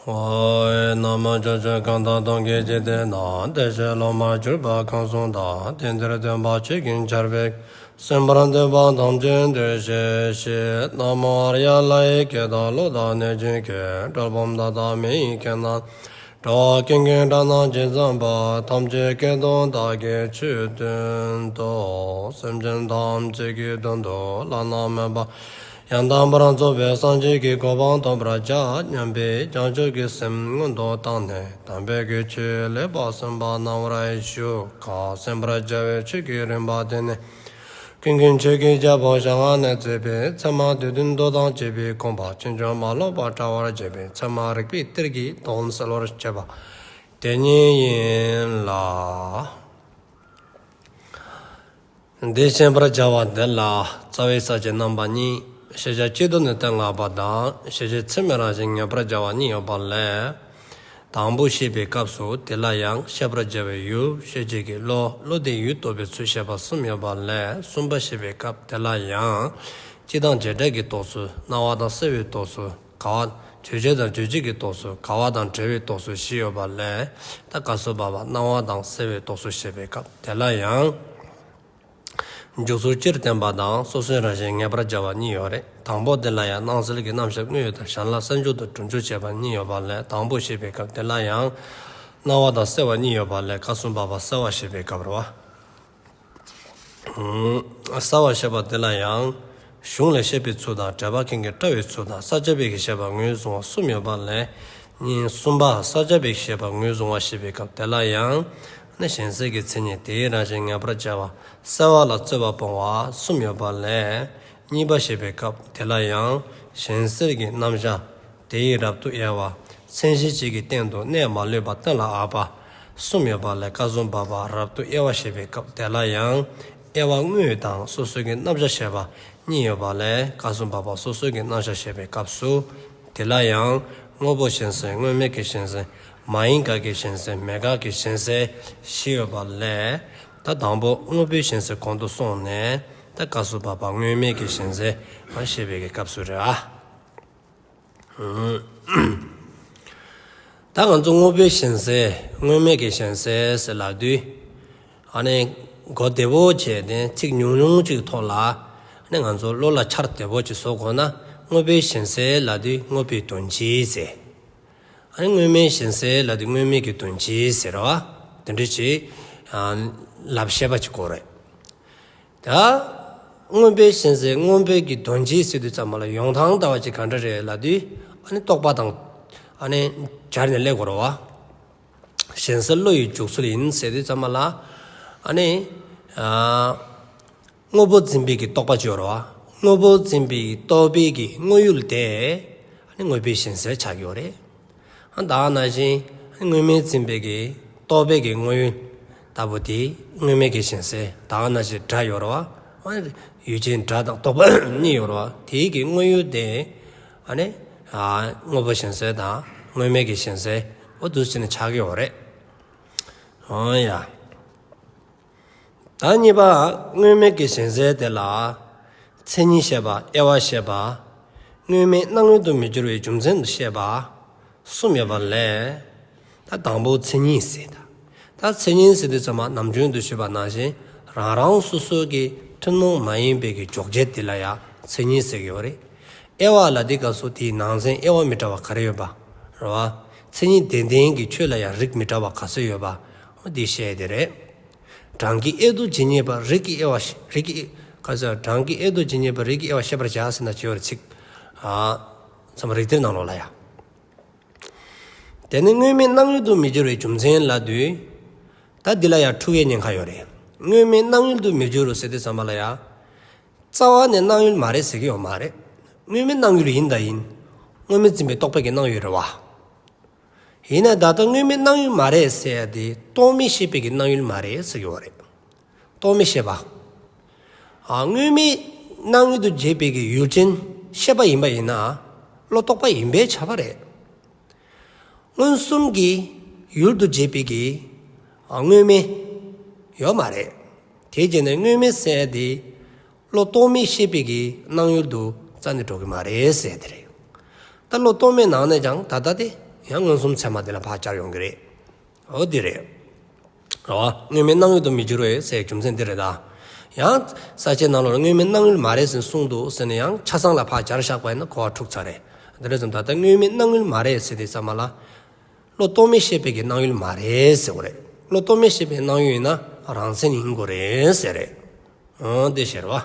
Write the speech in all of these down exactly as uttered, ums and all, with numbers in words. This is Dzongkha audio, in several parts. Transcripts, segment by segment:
ཨོ། ན་མོ། ཕྱོགས་བཅུ་གང་དག་སྟོང་གི་འཇིག་རྟེན་ན། བདེ་གཤེགས་སློབ་མར་གྱུར་པ་གང་གསུངས་དག། དེང་འདིར་སྟོན་པ་ཆོས་ཀྱི་ཆར་འབེབས། གསན་པར་འདོད་པ་ཐམས་ཅད་འདིར་གཤེགས་ཤིག། ན་མོ་ཨཱརྱ། ལྷ་ཡི་སྐད་དང་ཀླུ་དང་གནོད་སྦྱིན་སྐད། གྲུལ་བུམ་དག་དང་མི་ཡི་སྐད་རྣམས། འགྲོ་བ་ཀུན་གྱི་སྒྲ་རྣམས་ཇི་ཙམ་པ། ཐམས་ཅད་སྐད་དུ་བདག་གིས་ཆོས་བསྟན་ཏོ། སེམས་ཅན་ཐམས་ཅད་ཀྱི་དོན་དུ་བླ་ན་མེད་པ་ཡང་དག་པར་རྫོགས་པའི་སངས་རྒྱས་ཀྱི་གོ་འཕང་ཐོབ་པར་བྱ་སྙམ་པའི་བྱང་ཆུབ་ཀྱི་སེམས་སྔོན་དུ་བཏང་ནས། དམ་པའི་གི་ཆོས་ལེགས་པར་གསན་པ་གནང་བར་ཞུ། གང་གསན་པར་བྱ་བའི་ཆོས་ཀྱི་རིམ་པ་དེ་ནི། ཀུན་མཁྱེན་ཆོས་ཀྱི་རྒྱལ་པོ་ཞལ་སྔ་ནས་མཛད་པའི་ཚད་མ་སྡེ་བདུན་མདོ་དང་བཅས་པའི་དགོངས་པ་ཕྱིན་ཅི་མ་ལོག་པར་འགྲེལ་བར་བྱེད་པའི་ཚད་མ་རིགས་པའི་གཏེར་གྱི་དོན་གསལ་བར་བྱེད་པ་དེ་ཉིད་ཡིན་ལ། འདི་བཤད་པར་བྱ་བ་འདི་ལ་རྩ་བའི་ས་བཅད་རྣམ་པ་གཉིས། ཤེས་བྱ་སྤྱི་ལྡོག་ནས་གཏན་ལ་དབབ་པ་དང་། ཤེས་བྱེད་ཚད་མའི་རང་བཞིན་ངེས་པར་བྱ་བ་གཉིས་ཡོད་པ་ལས། དང་པོ་བཤད་པའི་སྐབས་སུ་དེ་ལ་ཡང་ཤེས་པར་བྱ་བའི་ཡུལ། ཤེས་བྱེད་ཀྱི་བློ། བློ་དེས་ཡུལ་རྟོགས་པའི་ཚུལ་བཤད་པ་གསུམ་ཡོད་པ་ལས། གསུམ་པ་བཤད་པའི་སྐབས་དེ་ལ་ཡང་སྤྱི་དང་བྱེ་བྲག་གི་རྟོགས་ཚུལ། སྣང་བ་དང་སེལ་བའི་རྟོགས་ཚུལ། འགལ་བ། རྗོད་བྱེད་དང་རྗོད་བྱེད་ཀྱི་རྟོགས་ཚུལ། འགལ་བ་དང་བྲལ་བའི་རྟོགས་ཚུལ་བཞི་ཡོད་པ་ལས། ད་སྐབས་སུ་བབ་པ་སྣང་བ་དང་སེལ་བའི་རྟོགས་ཚུལ་བཤད་པའི་སྐབས་དེ་ལ་ཡང་། འཇུག་ཚུལ་སྤྱིར་བསྟན་པ་དང་སོ་སོའི་རང་བཞིན་ངེས་པར་བྱ་བ་གཉིས་ཡོད་རེད། དང་པོ་དེ་ལ་ཡང་སྣང་གསལ་གྱི་རྣམ་གཞག་དངོས་ཡུལ་དང་། གཞན་ལ་གསལ་འཇུག་ཏུ་གྲུབ་འཇུག་བྱེད་པ་གཉིས་ཡོད་པ་ལས། དང་པོ་བཤད་པའི་སྐབས་དེ་ལ་ཡང་སྣང་བ་དང་སེལ་བ་གཉིས་ཡོད་པ་ལས། སྐབས་སུ་བབ་པ་གསལ་བ་བཤད་པའི་སྐབས་རེད་བ། གསལ་བ་བཤད་པ་དེ་ལ་ཡང་གཞུང་ལས་བཤད་པའི་ཚུལ་དང་། འགྲེལ་པ་མཁན་གྱིས་བཀྲལ་བའི་ཚུལ་དང་། ས་སྐྱ་པའི་གིས་བཤད་པ་ངོས་བཟུང་བ་གསུམ་ཡོད་པ་ལས། གཉིས། གསུམ་པ་ས་སྐྱ་པའི་གིས་བཤད་པ་ངོས་བཟུང་བ་བཤད་པའི་སྐབས་དེ་ལ་ཡང་། ནི་གཞན་སེལ་གྱི་མཚན་ཉིད་དེའི་རང་བཞིན་ངེས་པར་བྱ་བ། སེལ་བ་ལ་རྩོད་པ་སྤོང་བ་གསུམ་ཡོད་པ་ལས། གཉིས་པ་བཤད་པའི་སྐབས་དེ་ལ་ཡང་གཞན་སེལ་གྱི་རྣམ་གཞག་དེའི་རབ་ཏུ་དབྱེ་བ། མཚན་གཞི་གཅིག་གི་སྟེང་དུ་གནས་མ་ལུས་པ་གཏན་ལ་དབབ་པ་གསུམ་ཡོད་པ་ལས། སྐབས་སུ་བབ་པ་རབ་ཏུ་དབྱེ་བ་བཤད་པའི་སྐབས་དེ་ལ་ཡང་དབྱེ་བ་དངོས་དང་སོ་སོའི་གི་རྣམ་གཞག་བཤད་པ་གཉིས་ཡོད་པ་ལས། སྐབས་སུ་བབ་པ་སོ་སོའི་གི་རྣམ་གཞག་བཤད་པའི་སྐབས་སུ་དེ་ལ་ཡང་དངོས་པོ་གཞན་སེལ། དངོས་མེད་ཀྱི་གཞན་སེལ། མ་ཡིན་དགག་གི་གཞན་སེལ། མེད་དགག་གི་གཞན་སེལ་བཞི་ཡོད་པ་ལས། ད་དང་པོ་དངོས་པོའི་གཞན་སེལ་གོང་དུ་སོང་ནས། ད་སྐབས་སུ་བབ་པ་དངོས་མེད་ཀྱི་གཞན་སེལ་བཤད་པའི་གི་སྐབས་སུ་རེད་ཨ། ད་ང་ཚོ་དངོས་པོའི་གཞན་སེལ་དངོས་མེད་ཀྱི་གཞན་སེལ་ཟེར་ལབ་དུས། ཨ་ནི་གོ་བདེ་པོ་བྱས་ཏེ་ཚིག་ཉུང་ཉུང་ཅིག་ཐོག་ལ། ཨ་ནི་ང་ཚོ་བློ་ལ་འཆར་བདེ་པོ་ཅིག་བཟོ་དགོས་ན། དངོས་པོའི་གཞན་སེལ་ལབ་དུས་དངོས་པོའི་དོན་སྤྱི་ཟེར། ཨ་ནི་དངོས་མེད་གཞན་སེལ་ལབ་དུས་དངོས་མེད་ཀྱི་དོན་སྤྱི་ཟེར་བ། དེ་འདྲ་ཅིག་ཨ་ལབ་ཤེས་པ་ཅིག་དགོས་རེད། ད་དངོས་པོའི་གཞན་སེལ་དངོས་པོའི་གི་དོན་སྤྱི་ཟེར་དུས་ཙམ་པ་ལ་ཡོང་སྟངས་ལྟ་བ་ཅིག་ག་འདྲ་རེད་ལབ་དུས། ཨ་ནི་རྟོག་པ་དང་ཨ་ནི་སྦྱར་ནས་སླེབས་དགོས་རེད་བ། གཞན་སེལ་བློ་ཡི་འཇུག་ཚུལ་ཡིན་ཟེར་དུས་ཙམ་པ་ལ། ཨ་ནི་ཨ་དངོས་པོ་འཛིན་པའི་གི་རྟོག་པ་ཅིག་ཡོད་རེད་བ། དངོས་པོ་འཛིན་པའི་རྟོག་པའི་གི་དངོས་ཡུལ་དེ་ཨ་ནི་དངོས་པོའི་གཞན་སེལ་ཆགས་ཀྱི་ཡོད་རེད། ཨ་ད་ནང་བཞིན་དངོས་མེད་འཛིན་པའི་གི་རྟོག་པའི་གི་དངོས་ཡུལ་ལྟ་བུ་དེ་དངོས་མེད་ཀྱི་གཞན་སེལ། ད་ནང་བཞིན་སྒྲ་ཡོད་རེད་བ། ཨ་ནི་ཡུལ་ཅན་སྒྲ་དང་རྟོག་པ་གཉིས་ཡོད་རེད་བ། དེའི་གི་དངོས་ཡུལ་དེ་ཨ་ནི་ཨ་དངོས་པོ་གཞན་སེལ་དང་དངོས་མེད་ཀྱི་གཞན་སེལ་འོ་འདུག་སེ་བྱས་ནས་ཆགས་ཀྱི་ཡོད་རེད། འོ་ཡ། ད་གཉིས་པ་དངོས་མེད་ཀྱི་གཞན་སེལ་དེ་ལ་མཚན་ཉིད་བཤད་པ། དབྱེ་བ་བཤད་པ། དངོས་མེད་སྣང་ཡུལ་དུ་མི་འགྱུར་བའི་རྒྱུ་མཚན་དུ་བཤད་པ་གསུམ་ཡོད་པ་ལས། ད་དང་པོ་མཚན་ཉིད་ཟེར། ད་ད་མཚན་ཉིད་ཟེར་དུས་ཙམ་པ་ནམ་རྒྱུན་དུ་ཞུས་པ་ནང་བཞིན་རང་རང་སོ་སོའི་གི་ཐུན་མོང་མ་ཡིན་པའི་གི་འཇོག་བྱེད་དེ་ལ་ཡང་མཚན་ཉིད་ཟེར་གྱི་ཡོད་རེད། དབྱེ་བ་ལབ་དུས་སྐབས་སུ་དེའི་ནང་ཚན་དབྱེ་བ་མི་འདྲ་བ་ག་རེ་ཡོད་པ་རེད་བ། མཚན་ཉིད་བདེན་བདེན་གྱི་ཆོས་ལ་ཡང་རིགས་མི་འདྲ་བ་ག་ཚོད་ཡོད་པ་འོ་དེ་བཤད་དེ་རེད། གྲངས་ཀྱི་དབྱེ་དུ་ཇི་སྙེད་པ། རིགས་ཀྱི་དབྱེ་བ་ཤེས། རིགས་ཀྱི་ག་ཚོད། གྲངས་ཀྱི་དབྱེ་དུ་ཇི་སྙེད་པ། རིགས་ཀྱི་དབྱེ་བ་ཤེས་པར་བྱ་ཟེར་ན་ཅི་ཡོད་རེད་ཚིག་ཨ་ཚང་མ་རིགས་གཏེར་ནང་ལོགས་ལ་ཡ། དེ་ནི་དངོས་མེད་སྣང་ཡུལ་དུ་མི་འགྱུར་བའི་རྒྱུ་མཚན་ལབ་དུས། ད་འདི་ལ་ཡང་འཁྲུལ་བའི་ཉེན་ཁ་ཡོད་རེད། དངོས་མེད་སྣང་ཡུལ་དུ་མི་འགྱུར་ཟེར་དུས་ཙམ་པ་ལ་ཡ། རྩ་བ་ནས་སྣང་ཡུལ་མ་རེད་ཟེར་གྱི་ཡོད་མ་རེད། དངོས་མེད་སྣང་ཡུལ་ཡིན་ད་ཡིན། དངོས་མེད་འཛིན་པའི་རྟོག་པའི་གི་སྣང་ཡུལ་རེད་བ། ཡིན་ན་ད་ལྟ་དངོས་མེད་སྣང་ཡུལ་མ་རེད་ཟེར་ཡ་དེ་རྟོག་མེད་ཤེས་པའི་གི་སྣང་ཡུལ་མ་རེད་ཟེར་གྱི་ཡོད་རེད། རྟོག་མེད་ཤེས་པ། ཨ་དངོས་མེད་སྣང་ཡུལ་དུ་བྱེད་པའི་གི་ཡུལ་ཅན་ཤེས་པ་ཡིན་པ་ཡིན་ན། བློ་རྟོག་པ་ཡིན་པས་ཁྱབ་པ་རེད། མངོན་སུམ་གྱི་ཡུལ་དུ་བྱེད་པའི་གི་ཨ་དངོས་མེད་ཡོད་མ་རེད། དེ་བྱས་ནས་དངོས་མེད་ཟེར་ཡ་དེ་བློ་རྟོག་མེད་ཤེས་པའི་གི་སྣང་ཡུལ་དུ་རྩ་ནས་འགྲོ་གི་མ་རེད་ཟེར་དེ་རེད། ད་བློ་རྟོག་མེད་ནང་ནས་ཀྱང་ད་ལྟ་དེ་ ཡང་མངོན་སུམ་ཚད་མ་དེ་ལ་ཕར་སྦྱར་ཡོང་གི་རེད། འོ་འདི་རེད། རེད་བ། དངོས་མེད་སྣང་ཡུལ་དུ་མི་འགྱུར་བས་ཟེར་རྒྱུ་མཚན་འདི་རེད་ད། ཡང་ས་བཅད་ནང་ལོགས་ལ་དངོས་མེད་སྣང་ཡུལ་མ་རེད་ཟེར་གསུངས་འདུག་ཟེར་ནས་ཡང་ཆ་ཚང་ལ་ཕར་སྦྱར་བཞག་པ་ཡིན་ན་གོ་བ་འཁྲུག་ཚར་རེད། འདི་རེད་ཙམ་ད་ལྟ་དངོས་མེད་སྣང་ཡུལ་མ་རེད་ཟེར་དུས་ཙམ་པ་ལ། བློ་རྟོག་མེད་ཤེས་པའི་གི་སྣང་ཡུལ་མ་རེད་ཟེར་བ་རེད། བློ་རྟོག་མེད་ཤེས་པའི་སྣང་ཡུལ་ཡིན་ན་རང་མཚན་ཡིན་དགོས་རེད་ཟེར་རེད། འོ་འདི་ཤེས་རེད་བ།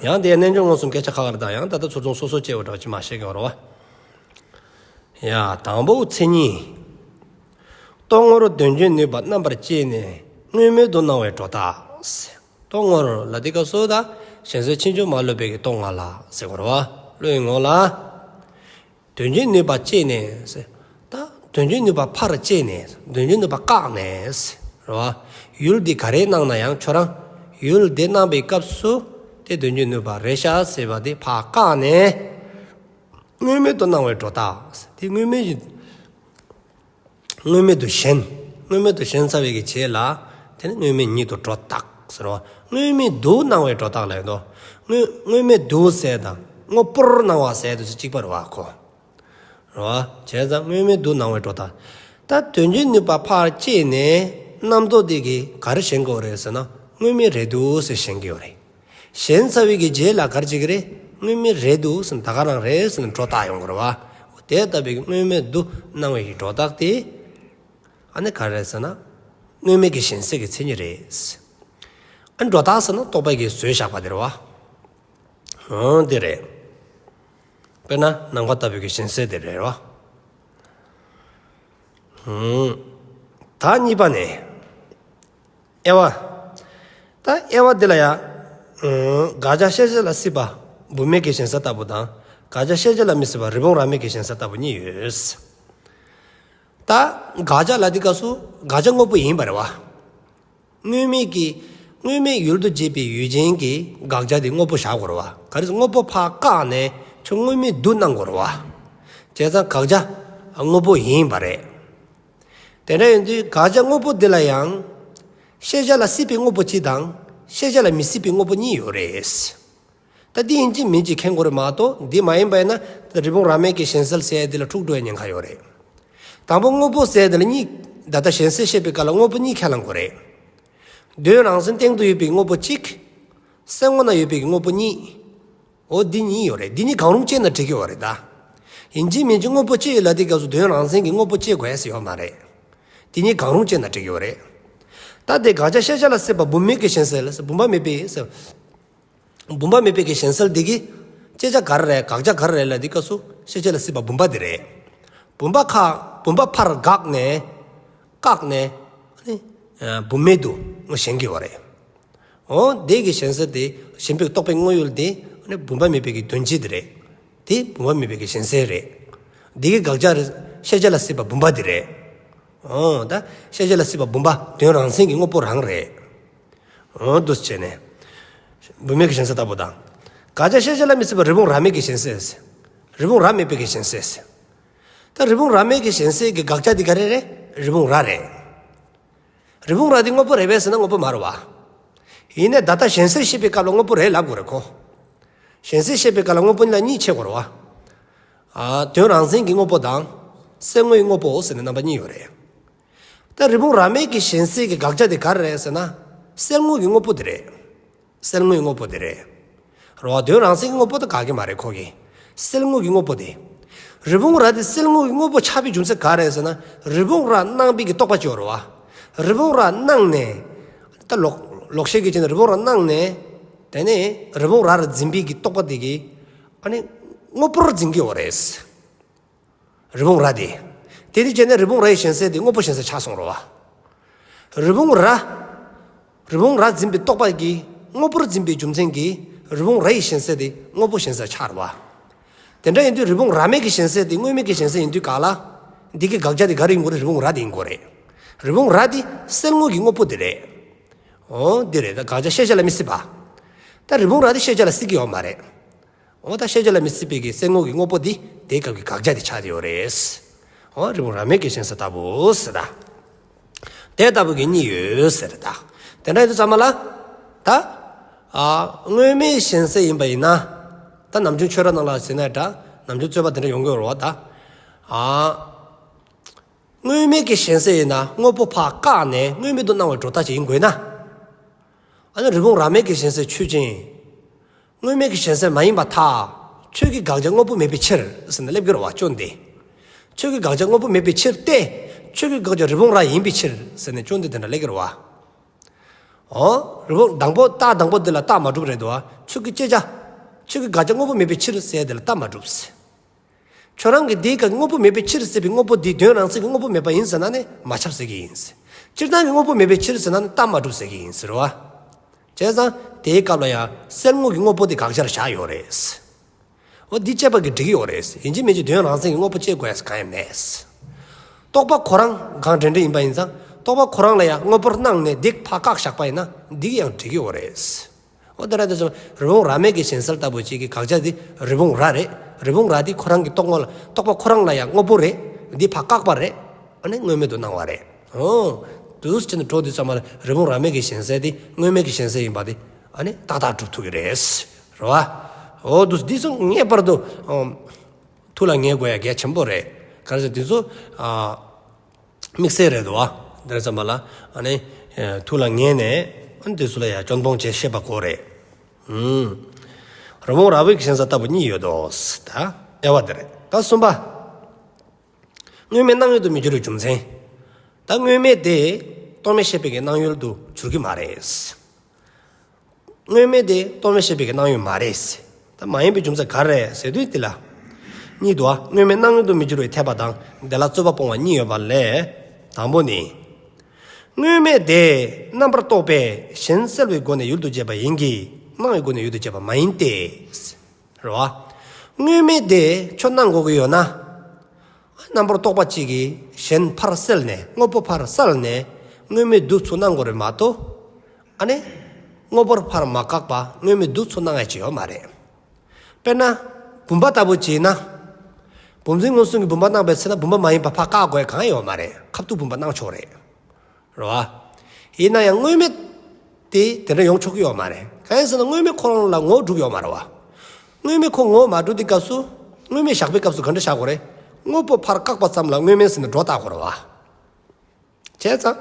ཡང་དེའི་རྣལ་འབྱོར་མངོན་སུམ་སྐད་ཆ་ཁ་ཁ་རེད་ད། ཡང་ད་ལྟ་ཚུར་མཐོང་སོ་སོ་སྐྱེ་བོ་འདྲ་བ་ཅིག་མ་བཤད་ཀྱང་རེད་བ། ཡ་དང་པོ་མཚན་ཉིད། རྟོག་ངོར་དོན་བྱེད་ནུས་པ་རྣམ་པར་བཅད་ནས་དངོས་མེད་དུ་སྣང་བའི་སྒྲོ་བཏགས། རྟོག་ངོར་ལ་འདི་སྐབས་སུ་ད་གཞན་སེལ་ཕྱིན་ཅི་མ་ལོག་པའི་གི་རྟོག་ངོ་ལ་ཟེར་དགོས་རེད་བ། བློའི་ངོ་ལ། དོན་བྱེད་ནུས་པ་བཅད་ནས་ཟེར། ད་དོན་བྱེད་ནུས་པ་ཕར་བཅད་ནས་དོན་བྱེད་ནུས་པ་བཀག་ནས་ཟེར་རེད་བ། ཡུལ་འདི་ག་རེ་སྣང་ན་ཡང་ཁྱོད་རང་ཡུལ་འདི་སྣང་བའི་སྐབས་སུ་དེ་དོན་བྱེད་ནུས་པ་རེད་ཤག་ཟེར་བ་དེ་ཕར་བཀག་ནས། དངོས་མེད་དུ་སྣང་བའི་སྒྲོ་བཏགས། དེ་དངོས་མེད་ཀྱི་དངོས་མེད་དུ་ཞེན། དངོས་མེད་དུ་ཞེན་ཚར་བའི་གི་རྗེས་ལ་དེ་ནི་དངོས་མེད་ཉིད་དུ་སྒྲོ་བཏགས་ཟེར་རོ། དངོས་མེད་དུ་སྣང་བའི་སྒྲོ་བཏགས་ལ་ཡོད་དོ། དངོས་དངོས་མེད་དུ་ཟེར་དང་དངོས་པོར་སྣང་བ་ཟེར་དུ་ཟེར་གཅིག་པ་རེད་བ་ཁོ། རེད་བ། བྱས་ཙང་དངོས་མེད་དུ་སྣང་བའི་སྒྲོ་བཏགས། ད་དོན་བྱེད་ནུས་པ་ཕར་བཅད་ནས་རྣམ་རྟོག་དེ་གིས་ག་རེ་ཞེན་གྱི་ཡོད་རེད་ཟེར་ན་དངོས་མེད་རེད་འདུག་ཟེར་ཞེན་གྱི་ཡོད་རེད། ཞེན་ཚར་བའི་གི་རྗེས་ལ་ག་རེ་བྱེད་ཀྱི་རེད། དངོས་མེད་རེད་འདུག་ཟེར་ནས་ད་ག་རང་རེད་ཟེར་ནས་སྒྲོ་བཏགས་ཡོང་གི་རེད་བ། དེ་ལྟ་བུའི་གི་དངོས་མེད་དུ་སྣང་བའི་གི་སྒྲོ་བཏགས་དེ། ཨ་ནི་ག་རེ་རེད་ཟེར་ན། དངོས་མེད་ཀྱི་ཞེན་སེལ་གྱི་མཚན་ཉིད་རེད། ཨ་ནི་སྒྲོ་བཏགས་ཟེར་ན་རྟོག་པའི་གི་བཟོས་བཞག་པ་དེ་རེད་བ། འོ་དེ་རེད། དཔེར་ན་ནམ་མཁའ་ལྟ་བུའི་གི་ཞེན་སེལ་དེ་རེད་བ། ཧུམ། ད་གཉིས་པ་ནས། དབྱེ་བ། ད་དབྱེ་བ་འདི་ལ་ཡ། ཨུམ། དགག་བྱ་ཤེས་བྱ་ལ་སྲིད་པ་བུམ་པའི་གི་ཞེན་ས་ལྟ་བུ་དང་། དགག་བྱ་ཤེས་བྱ་ལ་མི་སྲིད་པ་རི་བོང་རྭ་མའི་གི་ཞེན་ས་ལྟ་བུ་གཉིས་ཡོད། ད་དགག་བྱ་ལ་འདི་སྐབས་སུ་དགག་བྱ་དངོས་པོ་ཡིན་པ་རེད་བ། དངོས་མེད་ཀྱི། དངོས་མེད་ཡུལ་དུ་བྱེད་པའི་ཡུལ་ཅན་གྱི་དགག་བྱ་དེ་དངོས་པོ་བཞག་དགོས་རེད་བ། ག་རེ་ཟེར་དངོས་པོ་ཕར་བཀག་ནས་ཁྱོད་དངོས་མེད་དུ་སྣང་དགོས་རེད་བ། བྱས་ཙང་དགག་བྱ་དངོས་པོ་ཡིན་པ་རེད། དེ་འདྲ་ཡིན་དུས་དགག་བྱ་དངོས་པོ་འདི་ལ་ཡང་། ཤེས་བྱ་ལ་སྲིད་པའི་དངོས་པོ་གཅིག་དང་ཤེས་བྱ་ལ་མི་སྲིད་པའི་དངོས་པོ་གཉིས་ཡོད་རེད། ད་འདི་ཡིན་གཅིག་མིན་གཅིག་མཁྱེན་དགོས་རེད་མ་གཏོགས་འདི་མ་ཡིན་པ་ཡིན་ན་ད་རི་བོང་རྭ་མའི་གི་ཞེན་སེལ་ཟེར་ཡ་འདི་ལ་འཁྲུག་འགྲོ་ཡ་ཉེན་ཁ་ཡོད་རེད། དང་པོ་དངོས་པོ་ཟེར་ཡ་འདི་ལ་གཉིས། ད་ལྟ་ཞེན་སེལ་བཤད་པའི་སྐབས་ལ་དངོས་པོ་གཉིས་ཁས་བླང་དགོས་རེད། དོན་རང་མཚན་སྟེང་དུ་ཡོད་པའི་དངོས་པོ་གཅིག་སེལ་ངོ་ན་ཡོད་པའི་གི་དངོས་པོ་གཉིས། འོ་འདི་གཉིས་ཡོད་རེད། འདི་གཉིས་གང་རུང་བྱས་ན་འགྲིག་གི་ཡོད་རེད་ད། ཡིན་གཅིག་མིན་གཅིག་དངོས་པོ་གཅིག་ལ་འདི་སྐབས་སུ་དོན་རང་མཚན་གྱི་དངོས་པོ་གཅིག་དགོས་ཟེར་ཡོད་མ་རེད། འདི་གཉིས་གང་རུང་བྱས་ན་འགྲིག་གི་ཡོད་རེད། ད་དེ་དགག་བྱ་ཤེས་བྱ་ལ་སྲིད་པ་བུམ་མེད་ཀྱི་ཞེན་སེལ་ཟེར་བུམ་པ་མེད་པའི་ཟེར། བུམ་པ་མེད་པའི་གི་ཞེན་སེལ་འདི་གི་དཔྱད་བྱ་ག་རེ་རེད། དགག་བྱ་ག་རེ་རེད་ལ་འདི་སྐབས་སུ་ཤེས་བྱ་ལ་སྲིད་པ་བུམ་པ་འདི་རེད། བུམ་པ་ཁ་བུམ་པ་ཕར་བཀག་ནས་བཀག་ནས་ཨ་ནི་བུམ་མེད་དུ་ཞེན་གྱི་ཡོད་རེད། འོ་དེ་གི་ཞེན་སེལ་དེ་ཞེན་པའི་རྟོག་པའི་དངོས་ཡུལ་དེ་ཨ་ནི་བུམ་པ་མེད་པའི་གི་དོན་སྤྱི་དེ་རེད། དེ་བུམ་པ་མེད་པའི་གི་ཞེན་སེལ་རེད། དེ་གི་དགག་བྱ་རེད། ཤེས་བྱ་ལ་སྲིད་པ་བུམ་པ་དེ་རེད། འོ་ད་ཤེས་བྱ་ལ་སྲིད་པ་བུམ་པ་དོན་རང་མཚན་གྱི་དངོས་པོ་རང་རེད། འོ་འདུག་སེ་བྱས་ནས། བུམ་མེད་ཀྱི་ཞེན་ས་ལྟ་བུ་དང་། དགག་བྱ་ཤེས་བྱ་ལ་མི་སྲིད་པ་རི་བོང་རྭ་མེད་ཀྱི་ཞེན་སེལ། རི་བོང་རྭ་མེད་པའི་གི་ཞེན་སེལ། ད་རི་བོང་རྭ་མེད་ཀྱི་ཞེན་སེལ་གྱི་དགག་བྱ་འདི་ག་རེ་རེད། རི་བོང་རྭ་རེད། རི་བོང་རྭ་འདི་དངོས་པོ་རེད་པས་ཟེར་ན་དངོས་པོ་མ་རེད་བ། ཡིན་ནའི་ད་ལྟ་ཞེན་སེལ་བཤད་པའི་སྐབས་ལ་དངོས་པོ་རེད་ལབ་དགོས་རེད་ཁོ། ཞེན་སེལ་བཤད་པའི་སྐབས་ལ་དངོས་པོ་གཉིས་ལ་གཉིས་ཕྱེ་དགོས་རེད་བ། ཨ་དོན་རང་མཚན་གྱི་དངོས་པོ་དང་། སེལ་ངོའི་དངོས་པོ་ཟེར་ནས་རྣམ་པ་གཉིས་ཡོད་རེད། ད་རི་བོང་རྭ་མེད་ཀྱི་ཞེན་སེལ་གྱི་དགག་བྱ་དེ་ག་རེ་རེད་ཟེར་ན། སེལ་ངོ་གི་དངོས་པོ་དེ་རེད། སེལ་ངོའི་དངོས་པོ་དེ་རེད། རེད་བ། དོན་རང་མཚན་གྱི་དངོས་པོ་དེ་དགག་གི་མ་རེད་ཁོ་གི། སེལ་ངོ་གི་དངོས་པོ་དེ། རི་བོང་རྭ་དེ་སེལ་ངོ་གི་དངོས་པོ་ཆགས་པའི་རྒྱུ་མཚན་ག་རེ་རེད་ཟེར་ན། རི་བོང་རྭ་སྣང་བའི་གི་རྟོག་པ་ཅིག་ཡོད་རེད་བ། རི་བོང་རྭ་སྣང་ནས། ད་ལོག་ལོག་ཤེས་ཀྱི་ཆ་ནས་རི་བོང་རྭ་སྣང་ནས། དེ་ནས་རི་བོང་རྭ་ར་འཛིན་པའི་གི་རྟོག་པ་དེ་གིས། ཨ་ནི། དངོས་པོར་འཛིན་གྱི་ཡོད་རེད། རི་བོང་རྭ་དེ། དེ་དུས་བྱས་ནས་རི་བོང་རྭ་ཡི་ཞེན་སེལ་དེ་དངོས་པོ་ཞེན་སེལ་ཆགས་སོང་རེད་བ། རི་བོང་རྭ། རི་བོང་རྭ་འཛིན་པའི་རྟོག་པ་གིས་དངོས་པོར་འཛིན་པའི་རྒྱུ་མཚན་གྱིས་རི་བོང་རྭ་ཡི་ཞེན་སེལ་དེ་དངོས་པོ་ཞེན་སེལ་ཆགས་རེད་བ། དེ་འདྲ་ཡིན་དུས་རི་བོང་རྭ་མེད་ཀྱི་ཞེན་སེལ་དེ་དངོས་མེད་ཀྱི་ཞེན་སེལ་ཡིན་དུས་ག་ལ། འདི་གི་དགག་བྱ་དེ་ག་རེ་ཡིན་དགོས་རེད། རི་བོང་རྭ་དེ་ཡིན་དགོས་རེད། རི་བོང་རྭ་དེ་སེལ་ངོ་གི་དངོས་པོ་དེ་རེད། འོ་འདི་རེད། ད་དགག་བྱ་ཤེས་བྱ་ལ་མི་སྲིད་པ། ད་རི་བོང་རྭ་དེ་ཤེས་བྱ་ལ་སྲིད་ཀྱི་ཡོད་མ་རེད། འོ་ད་ཤེས་བྱ་ལ་མི་སྲིད་པའི་གི་སེལ་ངོ་གི་དངོས་པོ་འདི་དེའི་སྐབས་ཀྱི་དགག་བྱ་དེ་ཆགས་ཏེ་ཡོད་རེད། འོ་རི་བོང་རྭ་མེད་ཀྱི་ཞེན་ས་ལྟ་བུ་ཟེར་ད། དེ་ལྟ་བུ་གི་གཉིས་ཡོད་ཟེར་ད། དེ་འདྲ་ཡིན་དུས་ཙམ་པ་ལ། ད། ཨ་དངོས་མེད་ཞེན་སེལ་ཡིན་པ་ཡིན་ན། ད་ནམ་རྒྱུན་ཆོས་ར་ནང་ལ་ཟེར་ན་འདྲ། ནམ་རྒྱུན་རྩོད་པ་དེ་འདྲ་ཡོང་གི་ཡོད་རེད་བ་ད། ཨ། དངོས་མེད་ཀྱི་གཞན་སེལ་ཡིན་ན་དངོས་པོ་ཕར་བཀག་ནས་དངོས་མེད་དུ་སྣང་བའི་སྒྲོ་བཏགས་ཅིག་ཡིན་དགོས་ན། ཨ་ནི་རི་བོང་རྭ་མེད་ཀྱི་གཞན་སེལ་ཆོས་ཅན། དངོས་མེད་ཀྱི་གཞན་སེལ་མ་ཡིན་པར་ཐལ། ཆོས་ཀྱི་དགག་བྱ་དངོས་པོ་མེད་པའི་ཕྱིར་ཟེར་ནས་སླེབས་ཀྱི་རེད་བ་སྐྱོན་དེ། ཆོས་ཀྱི་དགག་བྱ་དངོས་པོ་མེད་པའི་ཕྱིར་ཏེ། ཆོས་ཀྱི་དགག་བྱ་རི་བོང་རྭ་ཡིན་པའི་ཕྱིར་ཟེར་ནས་སྐྱོན་དེ་དེ་འདྲ་སླེབས་ཀྱི་རེད་བ། ཨོ། རི་བོང་དང་པོ་རྟགས་དང་པོ་འདི་ལ་རྟགས་མ་གྲུབ་རེད་འདུག་བ། ཆོས་ཀྱི་བཅད་བྱ། ཆོས་ཀྱི་དགག་བྱ་དངོས་པོ་མེད་པའི་ཕྱིར་ཟེར་དེ་ལ་རྟགས་མ་གྲུབ་ཟེར། ཁྱོད་རང་གིས་དེའི་སྐབས་དངོས་པོ་མེད་པའི་ཕྱིར་ཟེར་བའི་དངོས་པོ་འདི་དོན་རང་མཚན་གྱི་དངོས་པོ་མེད་པ་ཡིན་ཟེར་ན་ནི་མ་ཁྱབ་ཟེར་གྱི་ཡིན་ཟེར། སྤྱིར་བཏང་གི་དངོས་པོ་མེད་པའི་ཕྱིར་ཟེར་ན་ནི་རྟགས་མ་གྲུབ་ཟེར་གྱི་ཡིན་ཟེར་བ། བྱས་ཙང་དེའི་སྐབས་ལ་ཡང་སེལ་དངོས་ཀྱི་དངོས་པོ་དེ་དགག་བྱར་བཞག་ཡོད་རེད་ཟེར། འོ་འདི་དཔྱད་པ་གིས་འགྲིག་གི་ཡོད་རེད་ཟེར། ཡིན་གཅིག་མིན་གཅིག་དོན་རང་མཚན་གྱི་དངོས་པོ་དཔྱད་དགོས་ཡ་གང་ཡང་མེད་ཟེར། རྟོག་པ་ཁོ་རང་གང་དྲན་དྲན་ཡིན་པ་ཡིན་ཙང་རྟོག་པ་ཁོ་རང་ལ་ཡང་དངོས་པོར་སྣང་ནས་འདི་ཕར་བཀག་བཞག་པ་ཡིན་ན་འདི་གིས་ཡང་འགྲིག་གི་ཡོད་རེད་ཟེར། འོ་དེ་ར་དེ་ཚོ་རི་བོང་རྭ་མེད་ཀྱི་གཞན་སེལ་ལྟ་བུ་ཅིག་གི་དགག་བྱ་འདི་རི་བོང་རྭ་རེད། རི་བོང་རྭ་འདི་ཁོ་རང་གི་རྟོག་ངོ་ལ་རྟོག་པ་ཁོ་རང་ལ་ཡང་དངོས་པོ་རེད། འདི་ཕར་བཀག་པ་རེད། ཨ་ནི་དངོས་མེད་དུ་སྣང་བ་རེད། འོ། དུས་ཕྱིན་འགྲོ་དུས་ཙམ་པ་ལ་རི་བོང་རྭ་མེད་ཀྱི་གཞན་སེལ་འདི་དངོས་མེད་ཀྱི་གཞན་སེལ་ཡིན་པ་འདི་ཨ་ནི་ཏག་ཏག་གྲུབ་ཐུབ་ཀྱི་རེད། རེད་བ། འོ་དུས་འདི་ཚོ་ངེས་པར་དུ་ཨོ་ཐུགས་ལ་ངེས་དགོས་ཡ་གལ་ཆེན་པོ་རེད། ག་རེ་ཟེར་འདི་ཚོ་ཨ། དམིགས་བསལ་རེད་དོ། དེར་ཙམ་པ་ལ་ཨ་ནི་ཐུགས་ལ་ངེས་ནས་ཨ་ནི་དེ་ཚོ་ལ་ཡང་སྐྱོན་སྤོང་བྱེད་ཤེས་པ་དགོས་རེད། ཨུམ། རི་བོང་རྭ་བོའི་གཞན་སེལ་ལྟ་བུ་གཉིས་ཡོད་དོ། ད་དབྱེ་བ་དེ་རེད། ད་གསུམ་པ། དངོས་མེད་སྣང་ཡུལ་དུ་མི་འགྱུར་བའི་རྒྱུ་མཚན། ད་དངོས་མེད་དེ་རྟོག་མེད་ཤེས་པའི་གི་སྣང་ཡུལ་དུ་འགྱུར་གྱི་མ་རེད། དངོས་མེད་དེ་རྟོག་མེད་ཤེས་པའི་གི་སྣང་ཡུལ་མ་རེད། ད་མ་ཡིན་པའི་རྒྱུ་མཚན་ག་རེ་རེད་ཟེར་དུས་འདི་ལ། གཉིས་འདུག་ཨ། དངོས་མེད་སྣང་ཡུལ་དུ་མི་འགྱུར་བའི་འཐད་པ་དང་དེ་ལ་རྩོད་པ་སྤོང་བ་གཉིས་ཡོད་པ་ལས། དང་པོ་ནི། དངོས་མེད་དེ་རྣམ་པར་རྟོག་པས་གཞན་སེལ་བའི་སྒོ་ནས་ཡུལ་དུ་བྱེད་པ་ཡིན་གྱི་སྣང་བའི་སྒོ་ནས་ཡུལ་དུ་བྱེད་པ་མ་ཡིན་ཏེ། རེད་བ། དངོས་མེད་དེ་ཁྱོད་སྣང་དགོས་ཀྱི་ཡོད་ན། རྣམ་པར་རྟོག་པ་གཅིག་གིས་གཞན་ཕར་བསལ་ནས་དངོས་པོ་ཕར་བསལ་ནས་དངོས་མེད་འདུག་ཚུར་སྣང་དགོས་རེད་མ་གཏོགས། ཨ་ནི། དངོས་པོར་ཕར་མ་བཀག་པ་དངོས་མེད་འདུག་ཚུར་སྣང་ཡ་ཅིག་ཡོད་མ་རེད། དཔེར་ན། བུམ་པ་ལྟ་བུ་ཅིག་ཡིན་ན། བུམ་འཛིན་མངོན་སུམ་གྱིས་བུམ་པ་སྣང་བའི་ཚེ་ན་བུམ་པ་མ་ཡིན་པ་ཕར་བཀག་དགོས་ཡ་གང་ཡང་ཡོད་མ་རེད། ཁ་ཐུག་བུམ་པ་སྣང་ཆོག་རེད། རེད་བ། ཡིན་ན་ཡང་དངོས་མེད་དེ་དེ་འདྲ་ཡོང་ཆོག་གི་ཡོད་མ་རེད། གང་ཡིན་ཟེར་ན་དངོས་མེད་ཁོ་རང་ལ་ངོ་བོ་གྲུབ་ཡོད་མ་རེད་བ། དངོས་མེད་ཁོ་ངོ་བོ་མ་གྲུབ་དུས་སྐབས་སུ་དངོས་མེད་བཞག་པའི་སྐབས་སུ་ག་འདྲ་བཞག་དགོས་རེད། དངོས་པོ་ཕར་བཀག་པ་ཙམ་ལ་དངོས་མེད་ཟེར་ནས་སྒྲོ་བཏགས་དགོས་རེད་བ། བྱས་ཙང་།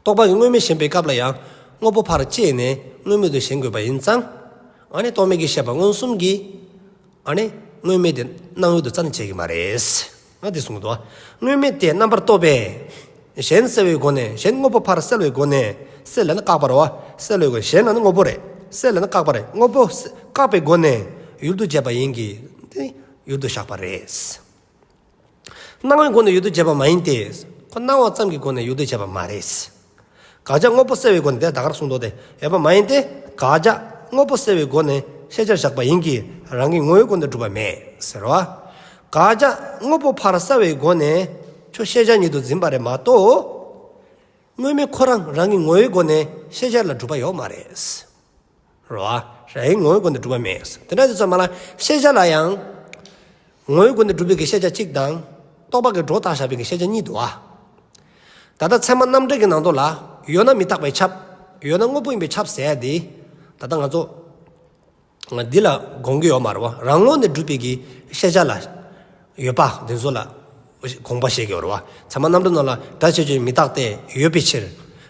རྟོག་པ་གིས་དངོས་མེད་ཞེན་པའི་སྐབས་ལ་ཡང་དངོས་པོ་ཕར་བཅད་ནས་དངོས་མེད་དུ་ཞེན་དགོས་པ་ཡིན་ཙང་། ཨ་ནི་རྟོག་མེད་ཀྱི་ཤེས་པ་མངོན་སུམ་གྱིས། ཨ་ནི་དངོས་མེད་དེ་སྣང་ཡུལ་དུ་རྩ་ནས་བྱེད་ཀྱི་མ་རེད། ང་འདི་གསུང་གི་འདུག་བ། དངོས་མེད་དེ་རྣམ་པར་རྟོག་པས། གཞན་སེལ་བའི་སྒོ་ནས་གཞན་དངོས་པོ་ཕར་བསལ་བའི་སྒོ་ནས། བསལ་ལབ་ན་བཀག་པ་རེད་བ། བསལ་བའི་སྒོ་ནས་གཞན་ལབ་ན་དངོས་པོ་རེད། བསལ་ལབ་ན་བཀག་པ་རེད། དངོས་པོ་བཀག་པའི་སྒོ་ནས་ཡུལ་དུ་བྱེད་པ་ཡིན་གྱི། དེ་ཡུལ་དུ་བཞག་པ་རེད། སྣང་བའི་སྒོ་ནས་ཡུལ་དུ་བྱེད་པ་མ་ཡིན་ཏེ། ཁོ་སྣང་བ་ཙམ་གྱི་སྒོ་ནས་ཡུལ་དུ་བྱེད་པ་མ་རེད། དགག་བྱ་དངོས་པོ་བསལ་བའི་སྒོ་ནས་དེ་ད་གར་གསུངས་དོ་དེ་ཡོད་པ་མ་ཡིན་ཏེ། དགག་བྱ་དངོས་པོ་བསལ་བའི་སྒོ་ནས་ཤེས་བྱར་བཞག་པ་ཡིན་གྱི་རང་གི་ངོ་བོའི་སྒོ་ནས་གྲུབ་པ་མེད་ཟེར་བ། དགག་བྱ་དངོས་པོ་ཕར་བསལ་བའི་སྒོ་ནས་ཁྱོད་ཤེས་བྱ་ཉིད་དུ་འཛིན་པ་རེད་མ་གཏོགས། དངོས་མེད་ཁོ་རང་རང་གི་ངོ་བོའི་སྒོ་ནས་ཤེས་བྱ་ལ་གྲུབ་པ་ཡོད་མ་རེད། རེད་བ། རང་གི་ངོ་བོའི་སྒོ་ནས་གྲུབ་པ་མེད། དེ་འདྲ་དུས་ཙམ་པ་ལ་ཤེས་བྱ་ལ་ཡང་། ངོ་བོའི་སྒོ་ནས་གྲུབ་པའི་གི་ཤེས་བྱ་གཅིག་དང་། རྟོག་པ་གིས་སྒྲོ་བཏགས་བཞག་པའི་གི་ཤེས་བྱ་གཉིས་འདུག་བ། ད་ལྟ་ཚད་མ་རྣམ་འགྲེལ་གྱི་ནང་དུ་ལ། ཡོད་ན་མི་རྟག་པས་ཁྱབ། ཡོད་ན་དངོས་པོ་ཡིན་པས་ཁྱབ་ཟེར་ཡ་དེ། ད་ལྟ་ང་ཚོ། འདི་ལ་དགོངས་ཀྱི་ཡོད་མ་རེད་བ། རང་ངོས་ནས་གྲུབ་པའི་གི་ཤེས་བྱ་ལ། ཡོད་པ་འདི་ཚོ་ལ་དགོངས་པ་བཞེས་ཀྱི་ཡོད་རེད་བ། ཚད་མ་རྣམ་འགྲེལ་ནང་ལ་སྒྲ་ཆོས་ཅན་མི་རྟག་སྟེ་ཡོད་པའི་ཕྱིར།